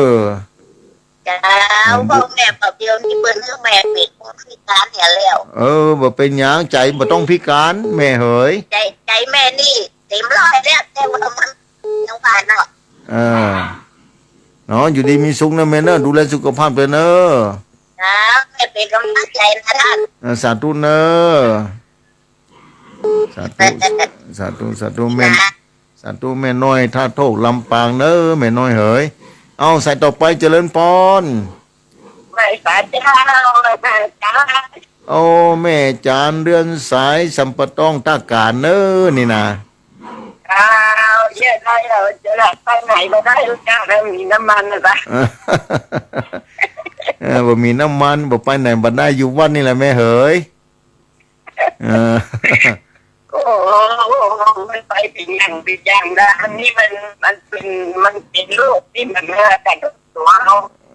เจ้า อืม บอกแม่บอกเดี๋ยวนี้เปิ้นหื้อแม่เป๋นคนพิก๋านเหียแล้ว เออ บ่เป๋นหยัง ใจ๋บ่ต้องพิก๋าน แม่เหย ใจ๋ ใจ๋แม่นี่เต็มร้อยแล้ว แต่ว่ามันยังว่าเนาะ เออ เนาะ อยู่ดีมีสุขเน่อแม่เน่อ ดูแลสุขภาพตวยเน่อ เจ้า แม่เป๋นก๋ำลังใจ๋นะท่าน เออ สาธุเน่อ สาธุ สาธุ สาธุ แม่ สาธุ แม่น้อยท่าโทก ลำปางเน่อ แม่น้อยเหย เอา สายต่อไป เจริญปอน ไหว้สาเจ้า ไหว้สาเจ้า โอ้ แม่จานเรือนสาย สำปะต้อง ต้ากาญเน่อ นี่นะ อ้าว เยี่ยมได้แล้ว จะไปไหนบ่ได้เจ้า แล้วมีน้ำมันนะจ๊ะ เออ บ่มีน้ำมัน บ่ไปไหนบ่ได้ อยู่วัดนี่แหละแม่เหย เออ โอ้โห มันไปเป๋นอย่างเป๋นอย่างนะ อันนี้มัน มันเป๋น มันเป๋นโรคตี้มันมาจากตัวเฮา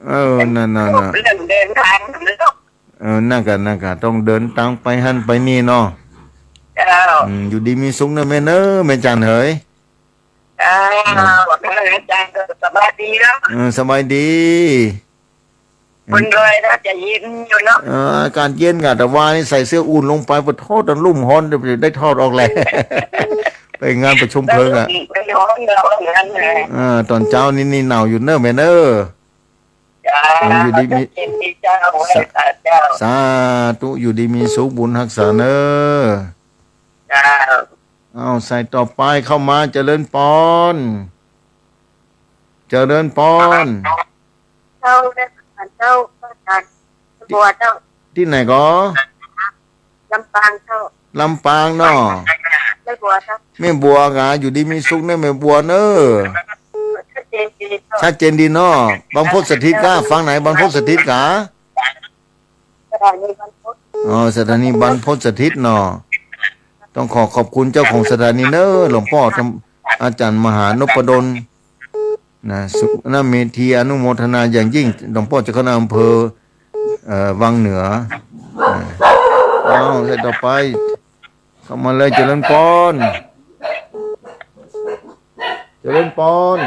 เออ นั่นๆๆ โรคเรื่องเดินตางมันเนาะ เออ นั่นก่ะ นั่นก่ะ ต้องเดินตางไปหั้นไปนี่เนาะ เจ้า อืม อยู่ดีมีสุขเน่อแม่เน่อ แม่จานเหย เจ้า เออ ว่าไงอาจารย์ สบายดีเนาะ เออ สบายดี คนรวยน่าจะเย็นอยู่เนาะ เออ อากาศเย็นก่ะ แต่ว่านี่ใส่เสื้ออุ่นลงไป ปะโธ่ ตอนลุ่มฮ้อน เดี๋ยวได้ถอดออกแหละ ไปงานประชุมเพลิงอะ ไปฮ้อนเนาะ งานนะ เออ ตอนเจ๊านี่ นี่หนาวอยู่เน่อแม่เน่อ เจ้า เออ อยู่ดีมี เจ้า สา เจ้า สาธุ อยู่ดีมีสุข บุญฮักษาเน่อ เจ้า เอา สายต่อไปเข้ามา เจริญปอน เจริญปอน เจ้า เจ้า เจ้า บัวเจ้า ตี้ไหนก่อ ลำปางเจ้า ลำปางเนาะ แม่บัวเจ้า แม่บัวก๋า อยู่ดีมีสุขเน่อแม่บัวเน่อ ชัดเจนดีเจ้า ชัดเจนดีเนาะ บรรพตสถิตก๋า ฝั่งไหน บรรพตสถิตก๋า สถานีบรรพต อ๋อ สถานีบรรพตสถิตเนาะ ต้องขอขอบคุณเจ้าของสถานีเน่อ หลวงป้อ อาจารย์มหานพดล นะ สุนเมธี อนุโมทนาอย่างยิ่ง หลวงป้อเจ้าคณะอำเภอ เอ่อ วังเหนือ นะ เอา สายต่อไป เข้ามาเลย เจริญปอน เจริญปอน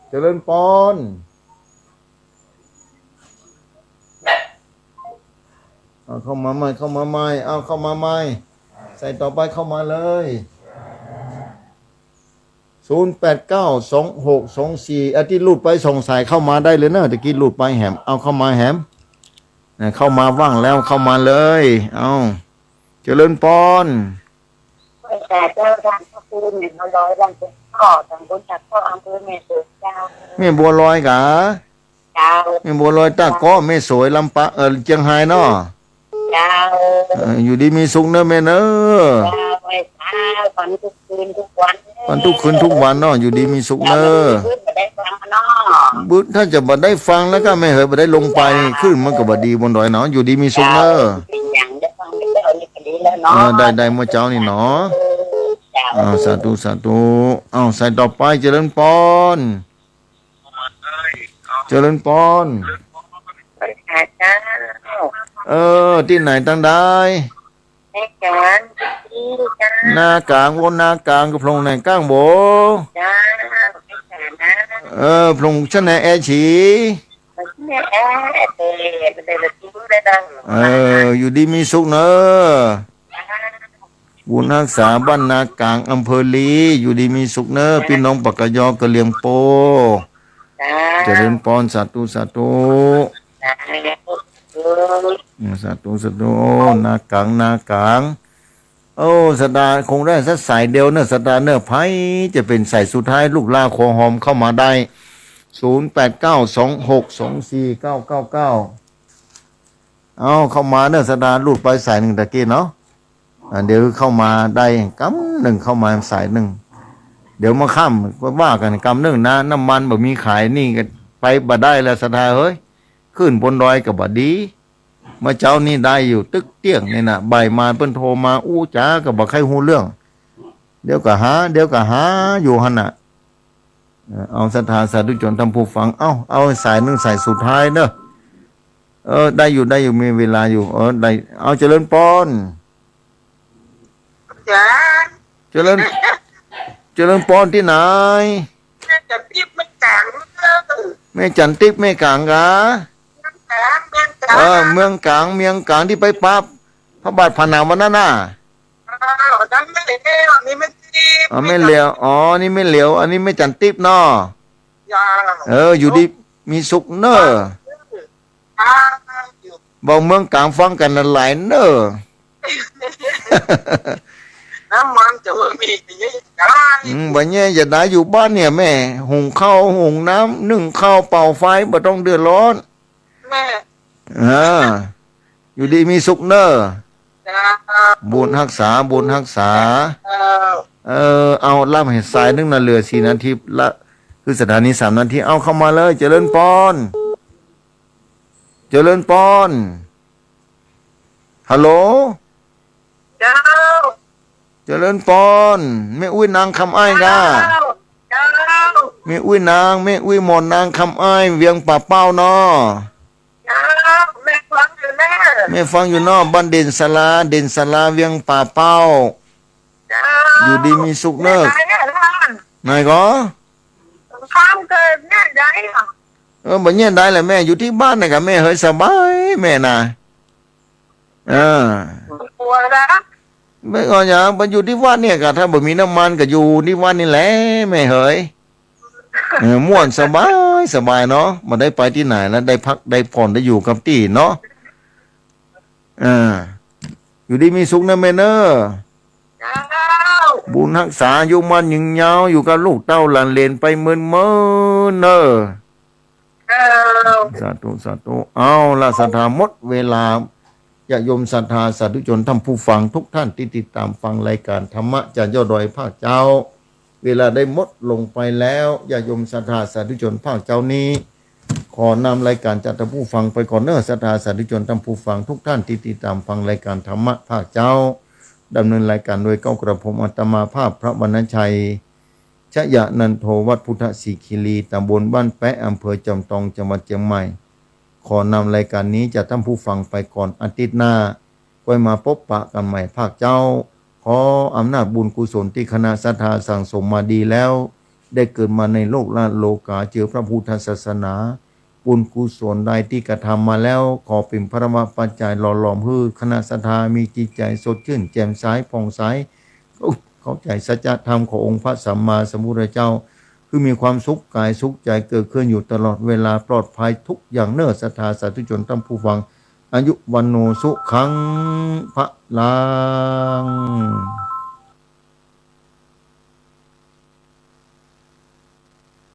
เจริญปอน เอาเข้ามาใหม่ เข้ามาใหม่ เอาเข้ามาใหม่ สายต่อไปเข้ามาเลย ศูนย์แปดเก้า สองหก สองสี่ อาทิตย์หลุดไปสองสายเข้ามาได้เลยเนอะ ตะกี้หลุดไปแหม เอาเข้ามาแหม นะ เข้ามาว่างแล้วเข้ามาเลย เอา เจริญปอน เจ้า เจ้า ทางพระครูหนึ่งร้อยวันเป็นข้อ ทางบนจากข้ออำเภอแม่สวยเจ้า แม่บัวลอยกะ เจ้า แม่บัวลอยตะเก๊าะ แม่สวยลำปะ เอ่อ เจียงฮายเนาะ เจ้า เอ่อ อยู่ดีมีสุขเนอะแม่เนอะ เจ้า ไหว้พระฝันทุกคืนทุกวัน ฝันทุกคืนทุกวันเนาะ อยู่ดีมีสุขเนอะ เจ้า บ่ได้ฟังเนาะ บึดถ้าจะบ่ได้ฟังแล้วก็แม่เหยบ่ได้ลงไป เจ้า ขึ้นมันก็บ่ดีบนดอยเนาะ อยู่ดีมีสุขเนอะ เจ้า เป็นอย่างได้ฟังเจ้านี่ก็ดีแล้วเนาะ เออ ได้ ได้เมื่อเช้านี่เนาะ เจ้า อ่า สาธุ สาธุ เอา สายต่อไป เจริญปอน เจริญปอน เจ้า เออ ตี้ไหนตังใด แม่จ๋า ตี้เจ้า นากลาง โอ้ นากลาง กะพลงไหนก้างโบ เจ้า แม่จ๋านะ เออ พลงชั้นไหน แอฉี แม่แอ เออ เออ อยู่ดีมีสุขเนอะ บุญฮักษา บ้านนากลาง อำเภอลี อยู่ดีมีสุขเนอะ ปี้น้องปากกยอ กะเหรี่ยงโป เจ้า เจริญปอน สาธุ สาธุ เจ้า อืม สาธุ สาธุ โอ้ นากลาง นากลาง โอ้ สตาร์คงได้สักสายเดียวเนอะ สตาร์เนอะ ไผจะเป๋นสายสุดท้าย ลูกหล้าขอหอมเข้ามาได้ ศูนย์แปดเก้า สองหก สองสี่ เก้าเก้าเก้า เอาเข้ามาเนอะ สตาร์หลุดไปสายนึ่งตะกี้เนาะ อ่า เดี๋ยวเข้ามาได้กำนึ่ง เข้ามาสายนึ่ง เดี๋ยวมาค่ำก็ว่ากั๋นกำนึ่งนะ น้ำมันบ่มีขายนี่ก็ไปบ่ได้แล้ว สตาร์เฮ้ย ขึ้นบนดอยก็บ่ดี เมื่อเจ๊านี่ได้อยู่ตึกเตี้ยงนี่นะ บ่ายมาเปิ้นโทรมา อู้จ๋าก็บ่ใค่ฮู้เรื่อง เดี๋ยวก็หา เดี๋ยวก็หาอยู่หั้นน่ะ เออ เอาศรัทธาสาธุชนท่านผู้ฟัง เอ้า เอาสายนึ่งสายสุดท้ายเนอะ เออ ได้อยู่ ได้อยู่ มีเวลาอยู่ เออ ได้ เอาเจริญปอน จ๋า เจริญ เจริญปอนตี้ไหน แม่จันติ๊บแม่กลาง แม่จันติ๊บแม่กลางกะ เมืองกลาง เมืองกลาง เออ เมืองกลาง เมืองกลางตี้ไปปะพระบาทผาหนามวันนั้นน่ะ อ้าว อันนั้นแม่เหลียว อันนี้แม่ติ๊บ อ๋อ แม่เหลียว อ๋อ นี่แม่เหลียว อันนี้แม่จันติ๊บเนาะ จ้า เออ อยู่ดีมีสุขเนอะ อ่า อยู่ เว้าเมืองกลางฟังกั๋นหลายเนอะ น้ำมันจะบ่มีจะได้ อืม บ่แย่จะได้ อยู่บ้านเนี่ยแม่ หุงข้าว หุงน้ำ นึ่งข้าว เป่าไฟ บ่ต้องเดือดร้อน แม่ อ่า อยู่ดีมีสุขเนอะ จ้า บุญฮักษา บุญฮักษา เออ เออ เอา ล่ำหื้อสายนึ่งนะ เหลือสี่นาทีละ คือสถานีสามนาที เอาเข้ามาเลย เจริญปอน เจริญปอน ฮัลโหล เจ้า เจริญปอน แม่อุ๊ยนางคำอ้ายกะ เจ้า เจ้า แม่อุ๊ยนาง แม่อุ๊ยหมอนนางคำอ้าย เวียงป่าเป้าเนาะ เจ้า แม่ฟังอยู่เน่อ แม่ฟังอยู่เนาะ บ้านเด่นสารา เด่นสารา เวียงป่าเป้า เจ้า อยู่ดีมีสุขเนอะ ไหนๆ ไหนก่อ ข้ามเกิดเนี่ยได้เหรอ เออ บ่เนี่ยได้แหละแม่ อยู่ตี้บ้านน่ะกะแม่เฮยสบายแม่น่ะ เออ กลัวนะ ไม่ก่อนอย่าง มันอยู่ตี้วัดเนี่ยกะ ถ้าบ่มีน้ำมันกะอยู่ตี้วัดนี่แหละแม่เฮย เออ ม่วนสบาย สบายเนาะ บ่ได้ไปตี้ไหนแล้ว ได้พักได้ผ่อน ได้อยู่กับตี้เนาะ เออ อยู่ดีมีสุขเนอะแม่เนอะ เจ้า บุญฮักษา อายุมั่นยืนยาว อยู่กับลูกเต้าหลานเหลนไปเมินๆ เนอะ เจ้า สาธุ สาธุ เอาละ ศรัทธา หมดเวลา ญาติโยมศรัทธาสาธุชนท่านผู้ฟังทุกท่านตี้ติดต๋ามฟังรายก๋านธรรมะจากยอดดอยภาคเจ๊า เวลาได้หมดลงไปแล้ว ญาติโยมศรัทธาสาธุชนภาคเจ๊านี้ ขอนำรายก๋านจากท่านผู้ฟังไปก่อนเนอะ ศรัทธาสาธุชนท่านผู้ฟังทุกท่านตี้ติดต๋ามฟังรายก๋านธรรมะภาคเจ๊า ดำเนินรายก๋านโดยเก้ากระผมอาตมาภาพพระวรรณชัย ชยนันโท วัดพุทธสิขิลี ตำบลบ้านแป๊ะ อำเภอจอมตอง จังหวัดเจียงใหม่ ขอนำรายก๋านนี้จากท่านผู้ฟังไปก่อน อาทิตย์หน้า ค่อยมาปบปะกั๋นใหม่ภาคเจ๊า ขออำนาจบุญกุศลตี้คณะศรัทธาสั่งสมมาดีแล้ว ได้เกิดมาในโลกละโลก๋า เจือพระพุทธศาสนา บุญกุศลใดตี้กระทำมาแล้ว ขอเป๋นพระปัจจัยหล่อหลอมหื้อคณะศรัทธามีจิตใจ๋สดจื้นแจ่มใสผ่องใส เข้าใจ๋สัจธรรมขององค์พระสัมมาสัมพุทธเจ้า คือมีความสุขก๋ายสุขใจ๋เกิดขึ้นอยู่ตลอดเวลา ปลอดภัยทุกอย่างเน่อศรัทธาสาธุชนต้านผู้ฟัง อายุ วัณโณ สุขัง พลัง